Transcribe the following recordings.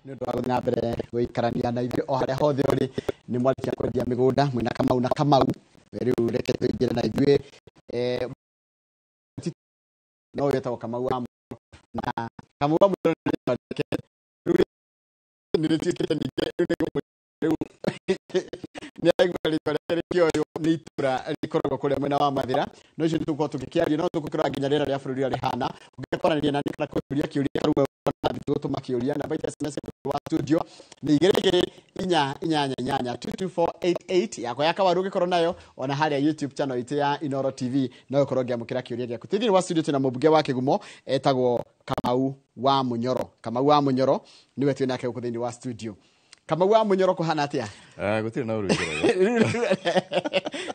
Nĩ ũndũ wa gũthiĩ na mbere gũikarania na ithuĩ o harĩa hothe ũrĩ. Nĩ mwarĩkia kwendia mĩgũnda mwĩna Kamau na Kamau, rĩu reke tũingĩre na ithuĩ. No wĩtagwo Kamau wa Mũnyoro, na Kamau wa Mũnyoro nĩ rĩtwa rĩake rĩu nĩ rĩtuĩkĩte ningĩ rĩu nĩ rĩu nĩ araigua rĩtwa rĩake rĩkĩoywo nĩ itũra rĩkoragwo kũrĩa mwena wa Mathĩra. No icio nĩ tũgũkorwo tũgĩkĩaria, no tũgũkĩrora nginya rĩera rĩa bũrũri ũrĩa rĩhana. Ũngĩenda kwaranĩria nani kana kũria kĩũria, rĩu gũtũma kĩũria, namba itũ ya SMS wa studio nĩ 22488, 22488 yakwa ya kawaru ũngĩkorwo nayo, ona harĩa YouTube channel itũ ya Inoro TV no ũkorwo ũngĩamũkĩra kĩũria gĩaku. Twĩ thĩinĩ wa studio twĩna mũmbunge wa Kĩgumo etagwo Kamau wa Mũnyoro. Kamau wa Mũnyoro nĩwe twĩ nake gũkũ thĩinĩ wa studio. Kamau wa Mũnyoro, kũhana atĩa? Gũtirĩ na ũru, Njoroge.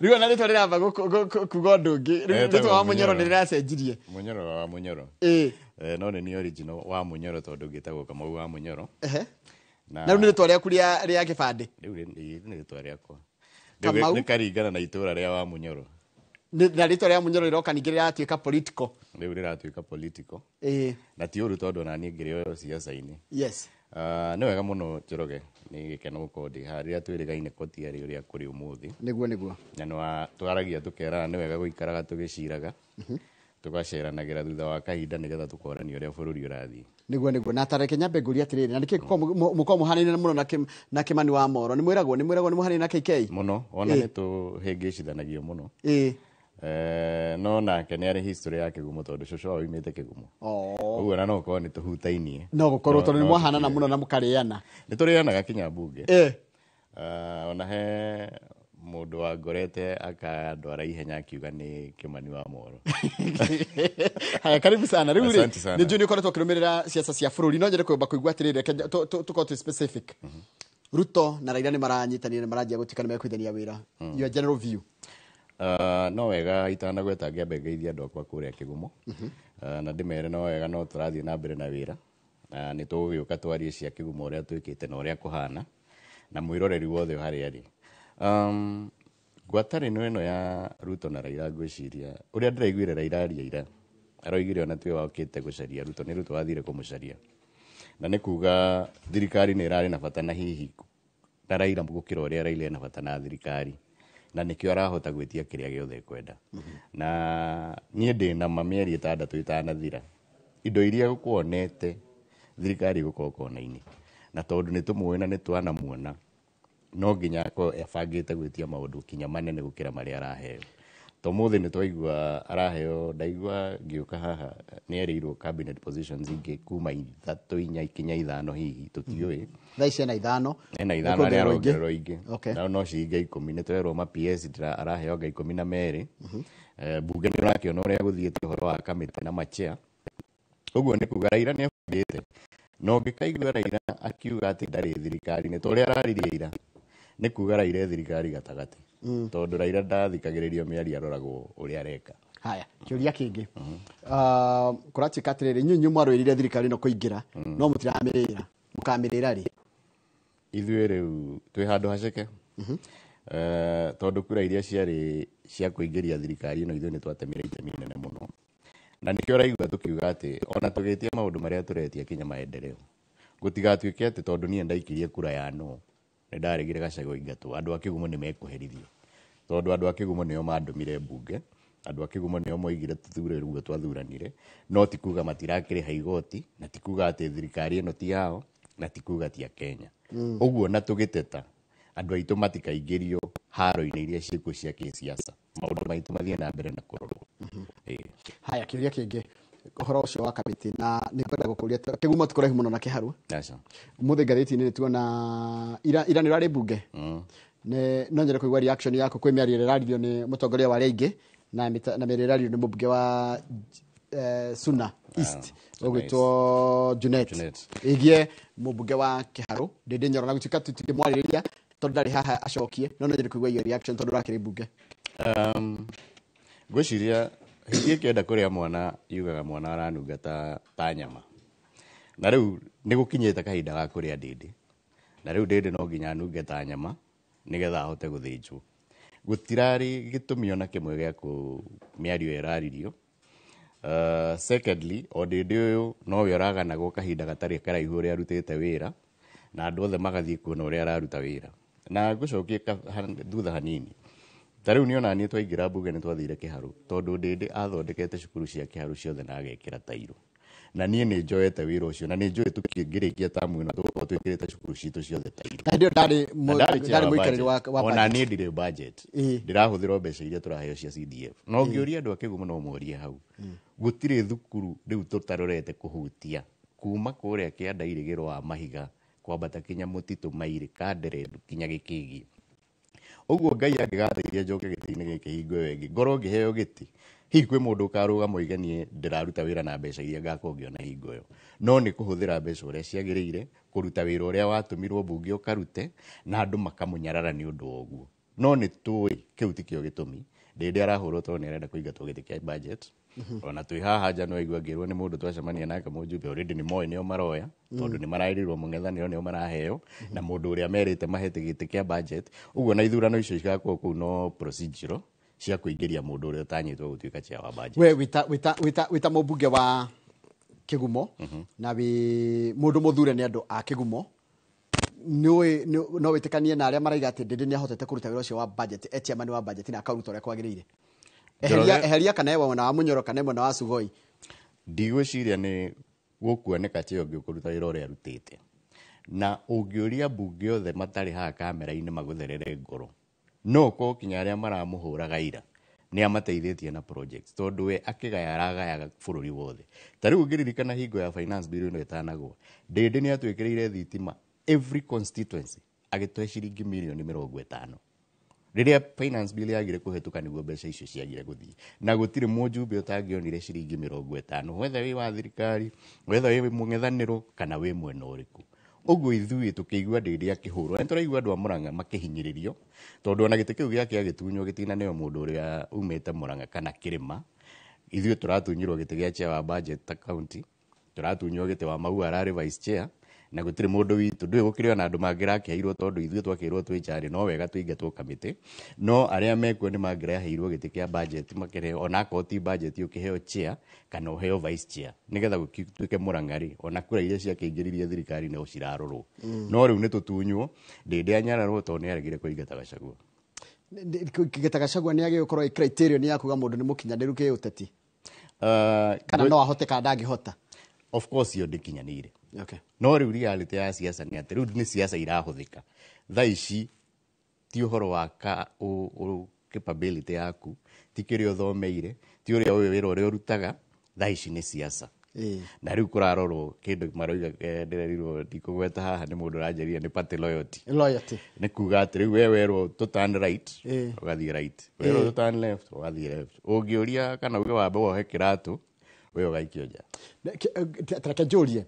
Rĩu ona rĩtwa rĩramba kuga ũndũ ũngĩ. Rĩu Etagwo rĩtwa wa Mũnyoro Mũnyoro. nĩ rĩracenjirie. Mũnyoro wa Mũnyoro. No nĩ niĩ original wa Mũnyoro tondũ ngĩtagwo Kamau wa Mũnyoro. Na rĩu nĩ rĩtwa rĩaku rĩa kĩbandĩ? Rĩu nĩ rĩtwa rĩakwa. Kamau? Rĩu nĩkaringana na itũra rĩa wa Mũnyoro. Na rĩtwa rĩa Mũnyoro rĩroka ningĩ rĩratuĩka political. Rĩu rĩratuĩka political. Na ti ũru tondũ ona niĩ ngĩrĩ o siasa-inĩ. Nĩ wega mũno, Njoroge, nĩ gĩkeno gũkorwo ndĩ haha rĩrĩa twĩrĩgaine kotiarĩ ũrĩa kũrĩ ũmũthĩ. Nĩguo nĩguo. Na nĩ twaragia tũkerana nĩ wega gũikaraga tũgĩciraga, tũgaceranagĩra thutha wa kahinda nĩgetha tũkorania ũrĩa bũrũri ũrathiĩ. Nĩguo nĩguo. Na tareke nyambe ngũrie atĩrĩrĩ, na nĩkĩ mũkoragwo mũhanaine mũno na Kĩmani wa Moro? Nĩ mwĩragwo nĩ mũhanaine na KK? Mũno, ona nĩ tũhĩngĩcithanagio mũno. No nake nĩ arĩ history ya Kĩgumo tondũ cũcũ wao oimĩte Kĩgumo. Ũguo na no ũkorwo nĩ tũhutainie. No gũkorwo tondũ nĩ no mwahanana tũtirĩ. mũno na mũkarĩana. Nĩ tũrĩanaga kinya mbunge. Ona he mũndũ wangorete akandwara ihenya akiuga nĩ Kĩmani wa Moro. Haya, karibu sana. Rĩu rĩ, Asante sana. nĩ njũĩ nĩ ũkoretwo ũkĩrũmĩrĩra siasa cia bũrũri, no nyende kwamba kũigua atĩrĩrĩ, reke tũkorwo twĩ specific. Ruto na Raila nĩ maranyitanire, nĩ maranjia gũtuĩka nĩ mekũithania wĩra. Your general view? No wega itanagweta ngĩambe ngeithie andũ akwa kũrĩa Kĩgumo. Na ndĩmere no wega no tũrathiĩ na mbere na wĩra na nĩ tũgũgĩũka twarie cia Kĩgumo ũrĩa twĩkĩte na ũrĩa kũhana na mwĩroreri wothe harĩa arĩ. Ngwatanĩro ĩno ya Ruto na Raila, ngwĩciria ũrĩa ndĩraiguire Raila aria ira, aroigire ona tiwe wokĩte gũcaria Ruto, nĩ Ruto wathire kũmũcaria, na nĩ kuga thirikari nĩ ĩrarĩ na bata na hihi na Raila gũkĩra ũrĩa Raila ena bata na thirikari, na nĩkĩo arahota gwĩtia kĩrĩa gĩothe ekwenda. Na niĩ ndĩ na ma mĩeri 6 ĩtanathira, indo iria gũkuonete thirikari ĩgũkorwo kona-inĩ, na tondũ nĩ tũmũĩ na nĩ twanamuona, no nginya akorwo ebangĩte gwĩtia maũndũ kinya manene gũkĩra marĩa araheo. To mũthĩ nĩ twaigua araheo, ndaigua ngĩũka haha nĩ erĩirwo cabinet positions ingĩ kuma 3, 4 kinya 5 hihi, tũtiũĩ. Thaa ici ena 5. Ena 5 arĩa Nĩkuongererwo ingĩ? arongererwo ingĩ. Na no ciringi 10, nĩ twerwo ma PS araheo anga 12. Bunge nĩ ũrakĩona ũrĩa gũthiĩte ũhoro wa kamĩtĩ na machia. Ũguo nĩ kuga Raila nĩ abangĩte, na ũngĩkaigua Raila akiuga atĩ ndarĩ thirikari-inĩ ta ũrĩa araririe ira, nĩ kuga Raila e thirikari gatagatĩ, tondũ Raila ndathikagĩrĩrio mĩario, aroragwo ũrĩa areka. Haya, kĩũria kĩngĩ. Kũratuĩka atĩrĩrĩ, inyuĩ inyuĩ mwarũĩrĩire thirikari ĩno kũingĩra, no mũtiramĩrĩra, mũkamĩrĩra rĩ? Ithuĩ rĩu twĩ handũ haceke. Tondũ kura iria ciarĩ cia kũingĩria thirikari ĩno, ithuĩ nĩ twatemire itemi inene mũno, na nĩkĩo ũraigua tũkiuga atĩ ona tũgĩtia maũndũ marĩa tũretia kinya maendeleo, gũtigatuĩke atĩ tondũ niĩ ndaikirie kura ya no nĩ ndaregire Gachagua aingatwo, andũ a Kĩgumo nĩ mekũherithio, tondũ andũ a Kĩgumo nĩo mandũmire mbunge, andũ a Kĩgumo nĩo moigire tũthure ũguo twathuranire. No ti kuga matirakĩrĩha igoti, na ti kuga atĩ thirikari ĩno ti yao, na ti kuga ti a Kenya. Ũguo na tũgĩteta andũ aitũ matikaingĩrio haro-inĩ iria ciĩkuo cia kĩsiasa, maũndũ maitũ mathiĩ na mbere na kũrorwo. Haya, kĩũria kĩngĩ, ũhoro ũcio wa kamĩtĩ, na nĩ ngwenda gũkũria, Kĩgumo ti kũraihu mũno na Kĩharũ. Aca. Ũmũthĩ ngathĩti-inĩ nĩ tuona ira nĩ ũrarĩ mbunge. Nĩ no nyende kũigua reaction yaku kwĩ mĩario ĩrĩa ĩraririo nĩ mũtongoria wa arĩa aingĩ na mĩario ĩraririo nĩ mũmbunge wa Suna East ũgwĩtwo Junet, Junet. ĩgie mũmbunge wa Kĩharũ Ndĩndĩ Nyoro, na gũtuĩka tũtingĩmwarĩrĩria tondũ ndarĩ haha acokie, no no nyende kũigua your reaction tondũ ũrakĩrĩ mbunge. Ngwĩciria hĩndĩ ĩkĩenda kũrĩa mwana yugaga mwana aranunga ta nyama, na rĩu nĩ gũkinyĩte kahinda ga kũrĩa Ndĩndĩ, na rĩu Ndĩndĩ no nginya anunge ta nyama nĩgetha ahote gũthĩnjwo. Gũtirarĩ gĩtũmi ona kĩmwe gĩa kũ mĩario ĩyo ĩraririo. Secondly, o Ndĩndĩ ũyũ nowe ũraganagwo kahinda gatarĩ karaihu ũrĩa arutĩte wĩra. Na andũ othe magathiĩ kuona ũrĩa araruta wĩra. Na ngũcokie thutha hanini. Ta rĩu niĩ ona niĩ twaingĩra mbunge nĩ twathire Kĩharũ, tondũ Ndĩndĩ athondekete cukuru cia Kĩharũ ciothe na agekĩra tairo. Na niĩ nĩ njoete wĩra ũcio na nĩ njũĩ tũkĩngĩrĩkia tamu ĩno tũgũkorwo twĩkĩrĩte cukuru citũ ciothe tairo. Na hĩndĩ ĩyo ndarĩ Na ndarĩ chair ndarĩ wa mũikarĩri budget. wa Ona budget. niĩ ndirĩ budget. Ndĩrahũthĩra mbeca iria tũraheo cia CDF. Na ũngĩũria andũ a Kĩgumo no morie hau. Gũtirĩ thukuru rĩu tũtarorete kũhutia kuma kũrĩa kĩanda irĩgĩro wa mahiga kwambata kinya mũtitũ mairĩ kanderendu kinya gĩkĩgiĩ. Ũguo Ngai angĩgateithia njoke gĩtĩ-inĩ gĩkĩ hingo ĩyo ĩngĩ, ngorwo ngĩheo gĩtĩ, hihi kwĩ mũndũ ũkarũgama oige niĩ ndĩraruta wĩra na mbeca iria ngakorwo ngĩona hingo ĩyo. No nĩ kũhũthĩra mbeca ũrĩa ciagĩrĩire, kũruta wĩra ũrĩa watũmirwo mbunge ũkarute, na andũ makamũnyarara nĩ ũndũ wa ũguo. No nĩ tũĩ kĩu tikĩo gĩtũmi. Ndĩndĩ arahũrwo tondũ nĩ arenda kũingatwo gĩtĩ kĩa budget. Ona twĩ haha nja no aigua ngĩrwo nĩ mũndũ twacemania nake mũjumbe already nĩ moĩ nĩo maroya, tondũ nĩ maraĩrĩirwo mũng'ethanĩro nĩo maraheo, na mũndũ ũrĩa merĩte mahete gĩtĩ kĩa budget. Ũguo na ithurano icio cigakorwo kũu no procedural cia kũingĩria mũndũ ũrĩa ũtanyĩtwo gũtuĩka chair wa budget. We wĩta mũmbunge wa Kĩgumo, na wĩ mũndũ mũthure nĩ andũ a Kĩgumo, no wĩtĩkanie na arĩa maraiga atĩ Ndĩndĩ nĩahotete kũruta wĩra ũcio wa budget, e chairman wa budget na akaũruta ũrĩa kwagĩrĩire. Eheria, eheria kana e mwena wa Munyoro kana e mwena wa Sugoi. Ndigwĩciria nĩ gũkuoneka chair ũngĩ ũkũruta wĩra ũrĩa arutĩte. Na ũngĩũria mbunge othe matarĩ haha kamera-inĩ magũtherere ngoro, no ũkorwo kinya arĩa maramũhũraga ira nĩ amateithĩtie na projects, tondũ we akĩgaya aragayaga bũrũri wothe. Ta rĩu ũngĩririkana hingo ya finance bill ĩno ĩtanagwa, Ndĩndĩ nĩ atwĩkĩrĩire thitima every constituency agĩtũhe ciringi mirioni mĩrongo ĩtano. Rĩrĩa finance bill yagire kũhetũka nĩguo mbeca icio ciagire gũthiĩ. Na gũtirĩ mũjumbe ũtangĩonire ciringi mĩrongo ĩtano, whether wĩ wa thirikari, whether wĩ mũng'ethanĩro kana wĩ mwena ũrĩkũ. Ũguo ithuĩ tũkĩigua Ndĩndĩ akĩhũrwo, nĩ tũraigua andũ a Mũrang'a makĩhinyĩrĩrio, tondũ ona gĩtĩ kĩu gĩake agĩtunywo gĩtinaneo mũndũ ũrĩa umĩte Mũrang'a kana kĩrĩma. Ithuĩ tũratunyirwo gĩtĩ gĩa chair wa budget ta county, tũratunywo gĩtĩ wa Maua ararĩ vice chair, na gũtirĩ mũndũ witũ, ndũĩ gũkĩrĩ ona andũ mangĩrakĩheirwo tondũ ithuĩ twakĩrwo twĩ njarĩ, no wega tũingatwo kamĩtĩ, no arĩa mekuo nĩ mangĩraheirwo gĩtĩ kĩa budget makĩreheo, ona akorwo ti budget ũkĩheo chair kana ũheo vice chair, nĩgetha gũtuĩke Mũrang'a rĩ, ona kura iria ciakĩingĩririe thirikari no cirarorwo. No rĩu nĩ tũtunywo, Ndĩndĩ anyararwo tondũ nĩ aregire kũingata Gachagua. Kũingata Gachagua nĩ agĩrĩirwo gũkorwo ĩ criterion ya kuga mũndũ nĩ mũkinyanĩru kĩũteti? Kana no ahote kana ndangĩhota? Of course iyo ndĩkinyanĩire. No rĩu reality ya siasa nĩ atĩ rĩu nĩ siasa irahũthĩka. Thaa ici ti ũhoro wa capability yaku, ti kĩrĩa ũthomeire, ti ũrĩa ũĩ wĩra ũrĩa ũrutaga, thaa ici nĩ siasa. Na rĩu kũrarorwo kĩndũ maroiga, ndĩrerirwo ndikũgweta haha nĩ mũndũ ũranjĩrire nĩ party loyalty. Loyalty. Nĩ kuga atĩ rĩu we werwo tũ turn right, ũgathiĩ right. Werwo tũ turn left, ũgathiĩ left. Ũngĩũria kana uge wambe wohe kĩratũ, we ũgaikio nja. Tareke njũrie,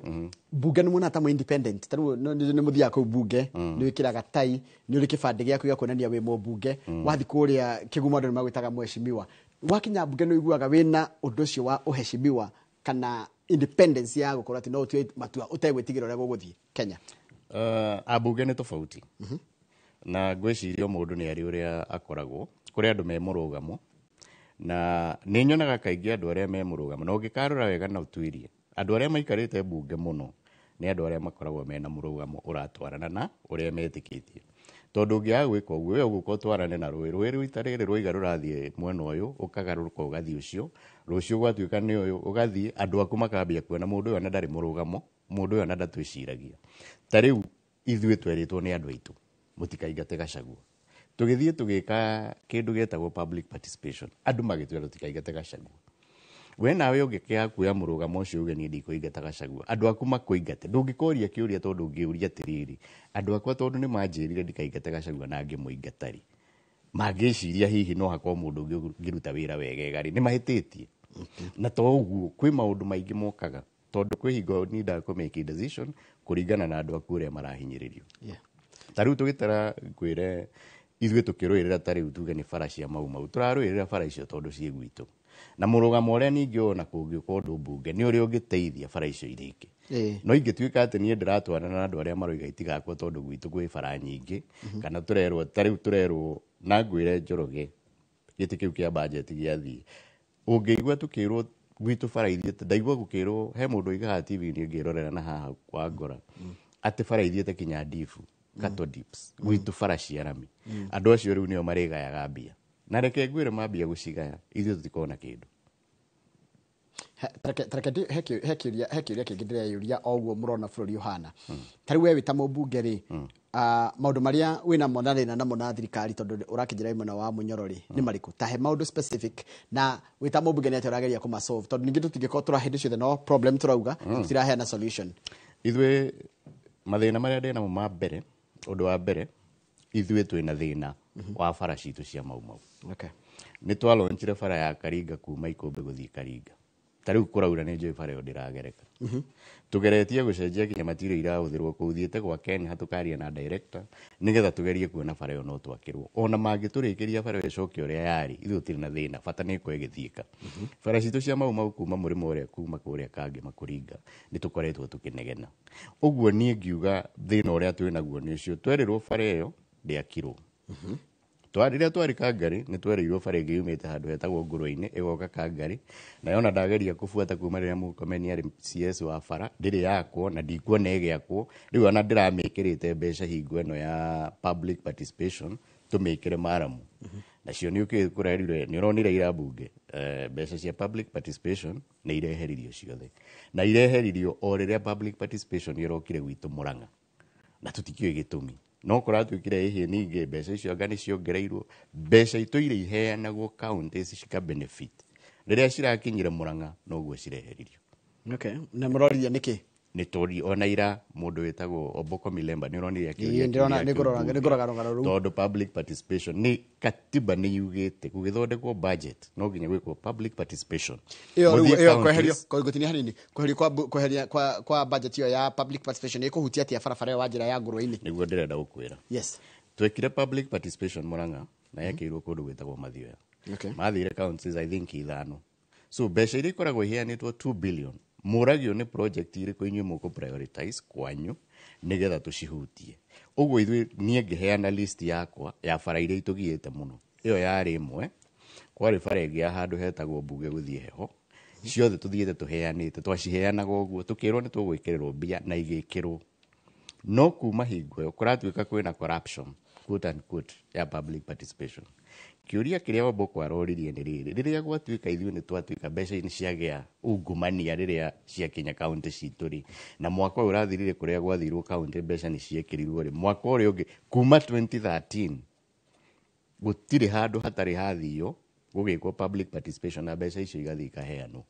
mbunge nĩ muona ta mwĩ independent? Ta rĩu nĩ mũthiaga kũu mbunge, nĩ wĩkĩraga tai, nĩ ũrĩ kĩbandĩ gĩaku gĩa kuonania wĩ mũmbunge, wathiĩ kũrĩa Kĩgumo andũ nĩ magwĩtaga mheshimiwa. Wakinya mbunge nĩ ũiguaga wĩna ũndũ ũcio wa ũheshimiwa kana independence ya gũkorwo atĩ no ũtue matua ũtegwĩtigĩra ũrĩa gũgũthiĩ Kenya? Ambunge nĩ tofauti. Na ngwĩciria mũndũ nĩ arĩ ũrĩa akoragwo, kũrĩ andũ me mũrũgamo, na nĩ nyonaga kaingĩ andũ arĩa me mũrũgamo, na ũngĩkarora wega na ũtuĩrie, andũ arĩa maikarĩte mbunge mũno nĩ andũ arĩa makoragwo mena mũrũgamo ũratwarana na ũrĩa metĩkĩtie. Tondũ ũngĩaga gwĩka ũguo, we ũgũka ũtwarane na rũĩ, rũĩ rũita rĩrĩ rwaiga rũrathiĩ mwena ũyũ, ũkagarũrũka ũgathiĩ ũcio, rũciũ gwatuĩka nĩ ũyũ, ũgathiĩ, andũ aku makambia kuona mũndũ ũyũ ona ndarĩ mũrũgamo, mũndũ ũyũ ona ndatwĩciragia. Ta rĩu ithuĩ twerĩtwo nĩ andũ aitũ, mũtikaingate Gachagua. Tũgĩthiĩ tũgĩka kĩndũ gĩtagwo public participation, andũ magĩtwĩra tũtikaingate Gachagua. We nawe ũngĩkĩaga kuoya mũrũgamo ũcio uge niĩ ndikũingata Gachagua, andũ aku makũingate, ndũngĩkoria kĩũria tondũ ũngĩũria atĩrĩrĩ, andũ akwa tondũ nĩ manjĩrire ndikaingate Gachagua na ngĩmũingata rĩ, mangĩciria hihi no hakorwo mũndũ ũngĩ ũngĩruta wĩra wegega rĩ, nĩ mahĩtĩtie. Na to ũguo, kwĩ maũndũ maingĩ mokaga, tondũ kwĩ hingo nindaga kũ make a decision kũringana na andũ aku ũrĩa marahinyĩrĩrio. Ta rĩu tũgĩtara ngwĩre ithuĩ tũkĩrũĩrĩra ta rĩu tuge nĩ bara cia Mau Mau, tũrarũĩrĩra bara icio tondũ ciĩ gwitũ. Na mũrũgamo ũrĩa ningĩ wona kũngĩũka ũndũ mbunge nĩ ũrĩa ũngĩteithia bara icio irĩke. No ingĩtuĩka atĩ niĩ ndĩratwarana na andũ arĩa maroiga itigakwo tondũ gwitũ kwĩ bara nyingĩ, kana tũrerwo ta rĩu tũrerwo na ngwĩre Njoroge gĩtĩ kĩu kĩa budget gĩathiĩ. Ũngĩigua tũkĩrwo gwitũ bara ithiĩte, ndaigua gũkĩrwo he mũndũ ũigaga TV-inĩ ngĩrorera na haha kwa ngora. Atĩ bara ithiĩte kinya dibu cattle dips gwitũ bara cia rami, andũ acio rĩu nĩo marĩgayaga mbia, na reke ngwĩre, mambia gũcigaya ithuĩ tũtikorwo na kĩndũ. Tareke he kĩũria kĩngĩ ndĩreyũria o ũguo mũrona bũrũri ũhana. Ta rĩu we wĩ ta mũmbunge rĩ, maũndũ marĩa wĩnamo na thĩna namo na thirikari, tondũ ũrakĩnjĩra wĩ mwena wa Mũnyoro rĩ, nĩ marĩkũ? Ta he maũndũ specific, na wĩ ta mũmbunge nĩ atĩa ũrageria kũmasolve? Tondũ ningĩ tũtingĩkorwo tũra hĩndĩ ciothe no problem tũrauga, tũtiraheana solution. Ithuĩ mathĩna marĩa ndĩnamo ma mbere, ũndũ wa mbere, ithuĩ twĩna thĩna wa bara citũ cia Mau Mau. Nĩ twalonchire bara ya Karinga kuma Ikũmbĩ gũthiĩ Karinga. Ta rĩu kũraura nĩ njũĩ bara ĩyo ndĩragereka. Tũgeretie gũcenjia kinya material irahũthĩrwo kũu, thiĩte gwa Kenya tũkaria na director nĩgetha tũgerie kuona bara ĩyo no twakĩrwo. Ona mangĩtũrĩkĩria bara ĩyo ĩcoke ũrĩa yarĩ, ithuĩ tũtirĩ na thĩna, bata nĩ ĩkorwo ĩgĩthiĩka. Bara citũ cia Mau Mau kuma mũrĩmo ũrĩa, kuma kũrĩa Kangema kũringa, nĩ tũkoretwo tũkĩnegena. Ũguo niĩ ngiuga thĩna ũrĩa twĩ naguo nĩ ũcio. Twerĩrwo bara ĩyo ndĩakirwo. Rĩrĩa twarĩ Kangari nĩ twereirwo bara ĩngĩ yumĩte handũ hetagwo Ngũrwe-inĩ ĩgoka Kangari, na yona ndageria kũbuata kuma rĩrĩa Mũrkomen arĩ CS wa bara, ndĩrĩ yakwo na ndikuona ĩgĩakwo. Rĩu ona ndĩramĩkĩrĩte mbeca hingo ĩno ya public participation tũmĩkĩre maramu nacio nĩ ũkĩũĩ kũrerire, nĩ ũronire ira mbunge, mbeca cia public participation nĩ ireheririo ciothe, na ireheririo o rĩrĩa public participation ĩrokire gwitũ Mũrang'a, na tũtikĩũĩ gĩtũmi. No kũratuĩkire ĩhĩ ningĩ mbeca icio anga nĩ ciongereirwo. Mbeca itũire iheanagwo counties cika benefit, rĩrĩa cirakinyire Mũrang'a noguo cireheririo. Okay, na mũroririe nĩkĩ? Nĩ tũri ona ira mũndũ wĩtagwo Oboko Milemba nĩ ũronire akĩũria Ĩĩ, ndĩrona kĩũria nĩ kĩu ngũrora mbunge. Nĩ ngũrora rũgano rũu. Tondũ public participation nĩ katiba nĩ yugĩte gũgĩthondekwo budget no nginya gwĩkwo public participation. Ĩyo rĩu Mũthiĩ ĩyo kweherio counties, gũtinia hanini, kweherio kwa kweheria kwa budget ĩyo ya public participation ĩkũhutia atĩa barabara ĩyo wa njĩra ya Ngũrwe-inĩ? Nĩguo ndĩrenda gũkwĩra. Twekire public participation Murang'a na yekĩirwo kũndũ gwĩtagwo Mathioya. Mathire counties I think ithano. So mbeca iria ikoragwo iheanĩtwo 2 billion, mũragio nĩ project irĩkũ inyuĩ mũkũ prioritize kwanyu nĩgetha tũcihutie. Ũguo ithuĩ niĩ ngĩheana list yakwa ya bara iria itũgiĩte mũno, ĩyo yarĩ ĩmwe. Kwarĩ bara ĩngĩ ya handũ hetagwo Mbunge gũthiĩ Heho. Ciothe tũthiĩte tũheanĩte, twaciheanaga ũguo tũkĩrwo nĩ tũgwĩkĩrĩrwo mbia na igĩkĩrwo, no kuma hingo ĩyo kũratuĩka kwĩna corruption, quote unquote, ya public participation. Kĩũria kĩrĩa Wamboko aroririe nĩ rĩrĩ, rĩrĩa gwatuĩka ithuĩ nĩ twatuĩka mbeca nĩ ciagĩa ungumania rĩrĩa ciakinya kaunti citũ rĩ, na mwaka ũyũ ũrathirire kũrĩa gwathirwo kaunti mbeca nĩ ciekĩrirwo rĩ, mwaka ũrĩa ũngĩ kuma 2013 gũtirĩ handũ hatarĩ hathio gũgĩkwo public participation na mbeca icio igathiĩ ikaheanwo.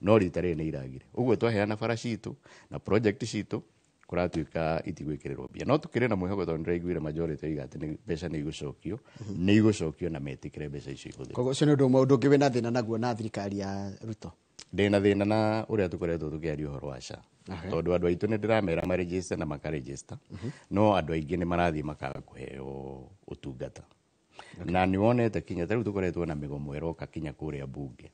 No rita rĩrĩ nĩ iragire ũguo twaheana bara citũ na project citũ kũratuĩka itigwĩkĩrĩrwo mbia, no tũkĩrĩ na mwĩhoko tondũ nĩndĩraiguire majority oiga atĩ mbeca nĩ igũcokio, nĩ igũcokio na metĩkĩre mbeca icio ihũthĩrwo. Koguo ũcio nĩ ũndũ ũmwe, ũndũ ũngĩ wĩna thĩna naguo na thirikari ya Ruto. Ndĩna thĩna na ũrĩa tũkoretwo tũkĩaria ũhoro wa SHA, tondũ andũ aitũ nĩ ndĩramera maregister na makaregister, no andũ aingĩ nĩ marathiĩ makaga kũheo ũtungata. Na nĩ wonete kinya ta rĩu tũkoretwo na mĩgomo ĩroka kinya kũrĩa mbunge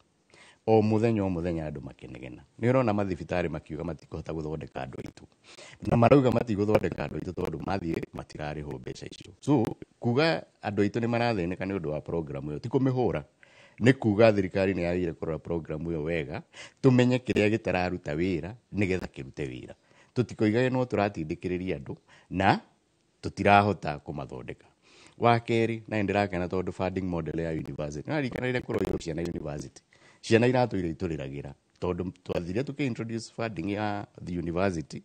o mũthenya o mũthenya, andũ makĩnegena. Nĩ ũrona mathibitarĩ makiuga matikũhota gũthondeka andũ aitũ, na marauga matigũthondeka andũ aitũ tondũ mathiĩ matirarĩhwo mbeca icio. So kuga andũ aitũ nĩ marathĩnĩka nĩ ũndũ wa program ĩyo ti kũmĩhũra, nĩ kuga thirikari nĩ yagĩrĩire kũrora program ĩyo wega, tũmenye kĩrĩa gĩtararuta wĩra nĩgetha kĩrute wĩra. Tũtikoigage no tũratindĩkĩrĩria andũ na tũtirahota kũmathondeka. Wa kerĩ, na nĩ ndĩrakena tondũ funding model ya university, nĩ rĩrĩa kũroirwo ciana university, ciana iratũire itũrĩragĩra tondũ twathire tũkĩ introduce funding ya the university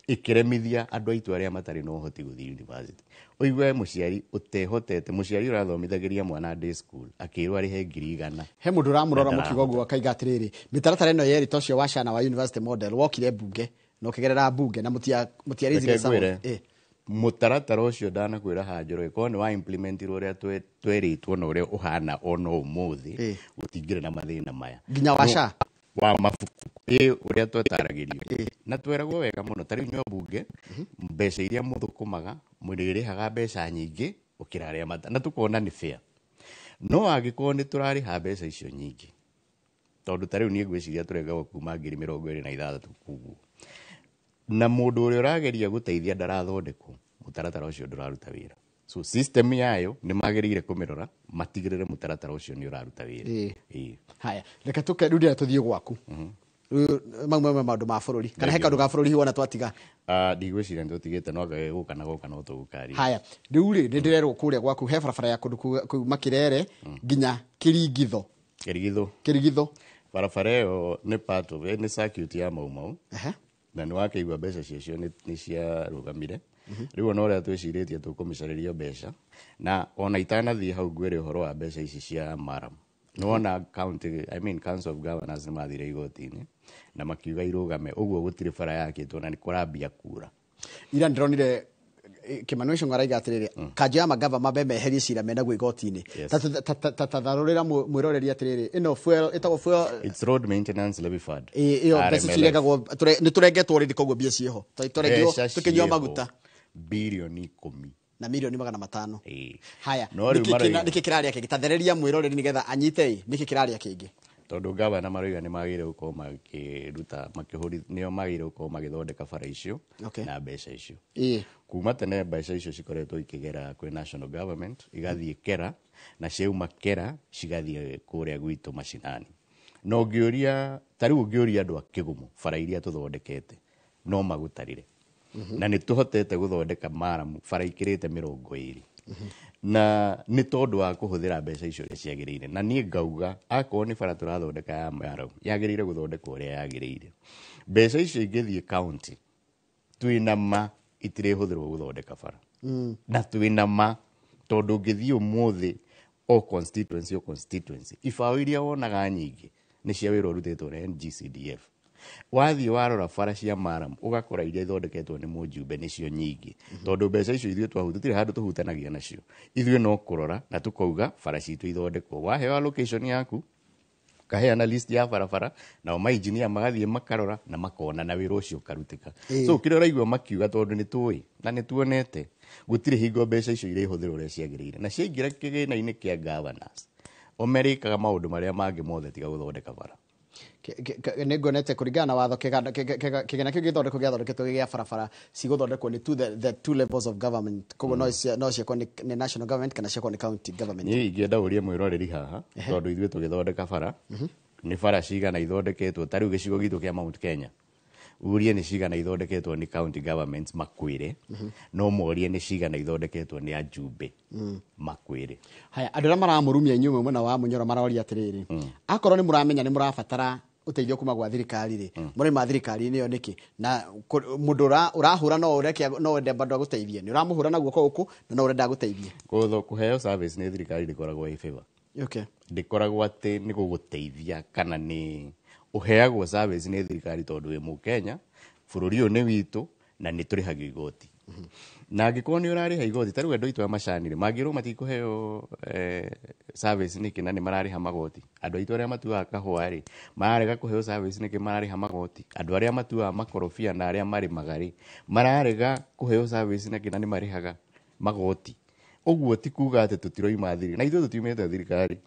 ĩkĩremithia andũ aitũ arĩa matarĩ na ũhoti gũthiĩ university. Ũigue mũciari ũtehotete, mũciari ũrathomithagĩria mwana day school akĩrwo arĩhe 100,000. He mũndũ ũramũrora Na mũkiuga ũguo akaiga atĩrĩrĩ, mĩtaratara ĩno yerĩ ta ũcio wa SHA na wa university model wokire mbunge na ũkĩgerera mbunge na mũtiarĩzire. Reke ngwĩre, mũtaratara ũcio ndanakwĩra hanjoro ĩkorwo nĩ wa implementirwo ũrĩa twerĩtwo na ũrĩa ũhana ona ũmũthĩ, gũtingĩrĩ na mathĩna maya. Nginya wa SHA? Wa mabuku ĩ, ũrĩa twetaragĩrio na tweragwo wega mũno. Ta rĩu inyuĩ mbunge, mbeca iria mũthũkũmaga mũrĩrĩhaga mbeca nyingĩ gũkĩra arĩa mata, na tũkona nĩ fair. No angĩkorwo nĩ tũrarĩha mbeca icio nyingĩ, tondũ ta rĩu niĩ ngwĩciria tũrengagwo kuma 26,000 kuguo, na mũndũ ũrĩa ũrageria gũteithia ndarathondekwo, mũtaratara ũcio ndũraruta wĩra. So system yayo nĩ magĩrĩire kũmĩrora matigĩrĩre mũtaratara ũcio nĩ ũraruta wĩra. Ĩĩ. Ĩĩ. Haya, reke tũke rĩu, ndĩrenda tũthiĩ gwaku. Rĩu Rĩu mau mamwe maũndũ ma bũrũri, kana he kaũndũ ga bũrũri wona twatiga? Ndigwĩciria nĩ tũtigĩte, no anga gũka na gũka no tũgũkaria. Haya, rĩu rĩ, nĩ ndĩrerwo kũrĩa gwaku he barabara ya kũndũ kuma Kĩrere nginya Kĩringitho. Kĩrigithũ. Kĩrigitho. Barabara ĩyo nĩ part of nĩ circuit ya Mau Mau. Na nĩ wakĩigua mbeca ciacio nĩ ciarũgamire. Rĩu ona ũrĩa twĩcirĩtie tũkũmĩcarĩria mbeca, na ona itanathiĩ hau ngwĩre ũhoro wa mbeca ici cia murram. Nĩwona county, I mean Council of Governors nĩ mathire igoti-inĩ na makiuga irũgame, ũguo gũtirĩ bara yakĩtwo na nĩ kũrambia kura. Ira ndĩronire Kimani Ichung'wa araiga atĩrĩrĩ, kanjũ ya magava mambe meherie cira menaguo igoti-inĩ. Tatharũrĩra mwĩroreri atĩrĩrĩ, ĩno fuel ĩtagwo fuel. It's Road Maintenance Levy Fund. Ĩyo mbeca RMLF. ciregagwo, nĩ tũrengetwo rĩrĩ, koguo mbia ciĩho. Tũrengirwo Mbeca tũkĩnyua ciĩho. maguta. Birioni 10. Na milioni 500. Ĩĩ. Haya, No rĩu nĩkĩ maroiga nĩkĩ kĩrarĩa kĩngĩ? Tathereria mwĩroreri nĩgetha anyite ĩ, nĩkĩ kĩrarĩa kĩngĩ? Tondũ gavana maroiga nĩ magĩrĩire gũkorwo makĩruta makĩhũri, nĩo magĩrĩire gũkorwo magĩthondeka bara icio na mbeca icio. Kuma tene mbeca icio cikoretwo ikĩgera kwĩ national government, igathiĩ kera, na ciauma kera cigathiĩ kũrĩa gwitũ macinani. Na ũngĩũria, ta rĩu ũngĩũria andũ a Kĩgumo bara iria tũthondekete, no magũtarĩre. Na nĩ tũhotete gũthondeka maramu bara ikĩrĩte 20. Na nĩ tondũ wa kũhũthĩra mbeca icio ũrĩa ciagĩrĩire. Na niĩ ngauga akorwo nĩ bara tũrathondeka ya maramu, yagĩrĩire gũthondekwo ũrĩa yagĩrĩire. Mbeca icio ingĩthiĩ county, twĩna ma itirĩhũthĩrwo gũthondeka bara. Na twĩna ma tondũ ũngĩthiĩ ũmũthĩ o constituency o constituency, ibaũ iria wonaga nyingĩ nĩ cia wĩra ũrutĩtwo nĩ NGCDF. Wathiĩ warora bara cia maramu ũgakora iria ithondeketwo nĩ mũjumbe nĩcio nyingĩ. Tondũ mbeca icio ithuĩ tũtirĩ handũ tũhutanagia nacio. Ithuĩ no kũrora na tũkauga bara citũ ithondekwo. Waheo allocation yaku, ũkaheana list ya barabara, nao mainjinia magathiĩ makarora na makona na wĩra ũcio ũkarutĩka. So kĩrĩa ũraigua makiuga, tondũ nĩ tũĩ na nĩ tuonete gũtirĩ hingo mbeca icio irĩhũthĩrwo ũrĩa ciagĩrĩire, na ciaingĩra kĩgĩna-inĩ kĩa governors, o merĩkaga maũndũ marĩa mangĩ mothe tiga gũthondeka bara. Nĩ nguonete kũringana na watho kĩgĩna kĩu gĩthondekwo gĩathondeketwo gĩa barabara cigũthondekwo nĩ the two levels of government, koguo no ciĩkwo nĩ national government kana ciĩkwo nĩ county government. Niĩ ingĩenda ũrie mwĩroreri haha, tondũ ithuĩ tũgĩthondeka bara, nĩ bara cigana ithondeketwo ta rĩu gĩcigo gitũ kĩa Mount Kenya, urie nĩ cigana ithondeketwo nĩ county governments makwĩre, no morie nĩ cigana ithondeketwo nĩ ajumbe makwĩre. Haya, andũ arĩa maramũrumia inyuĩ mwena wa Munyoro maroria atĩrĩrĩ, akorwo nĩ mũramenya nĩ mũrabatara ũteithio kuma gwa thirikari rĩ, mũraima thirikari-inĩ ĩyo nĩkĩ? Na mũndũ ũrahũra no ũreke, no wende bado agũteithie, nĩ ũramũhũra na guoko gũkũ na no ũrenda agũteithie. Kũheo service nĩ thirikari ndĩkoragwo ĩ favor. Ndĩkoragwo atĩ nĩ gũgũteithia kana nĩ ũheagwo service nĩ thirikari tondũ wĩ mũkenya, bũrũri ũyũ nĩ witũ na nĩ tũrĩhagio igoti. Na angĩkorwo nĩ ũrarĩha igoti, ta rĩu andũ aitũ a macani rĩ, mangĩrwo matikũheo service nĩkĩ na nĩ mararĩha magoti? Andũ aitũ arĩa matuaga kahũa rĩ, mararega kũheo service nĩkĩ mararĩha magoti? Andũ arĩa matuaga makorobia na arĩa marĩmaga rĩ, mararega kũheo service nĩkĩ na nĩ marĩhaga magoti? Ũguo ti kuga atĩ tũtiroima thirikari, na ithuĩ tũtiumĩte thirikari,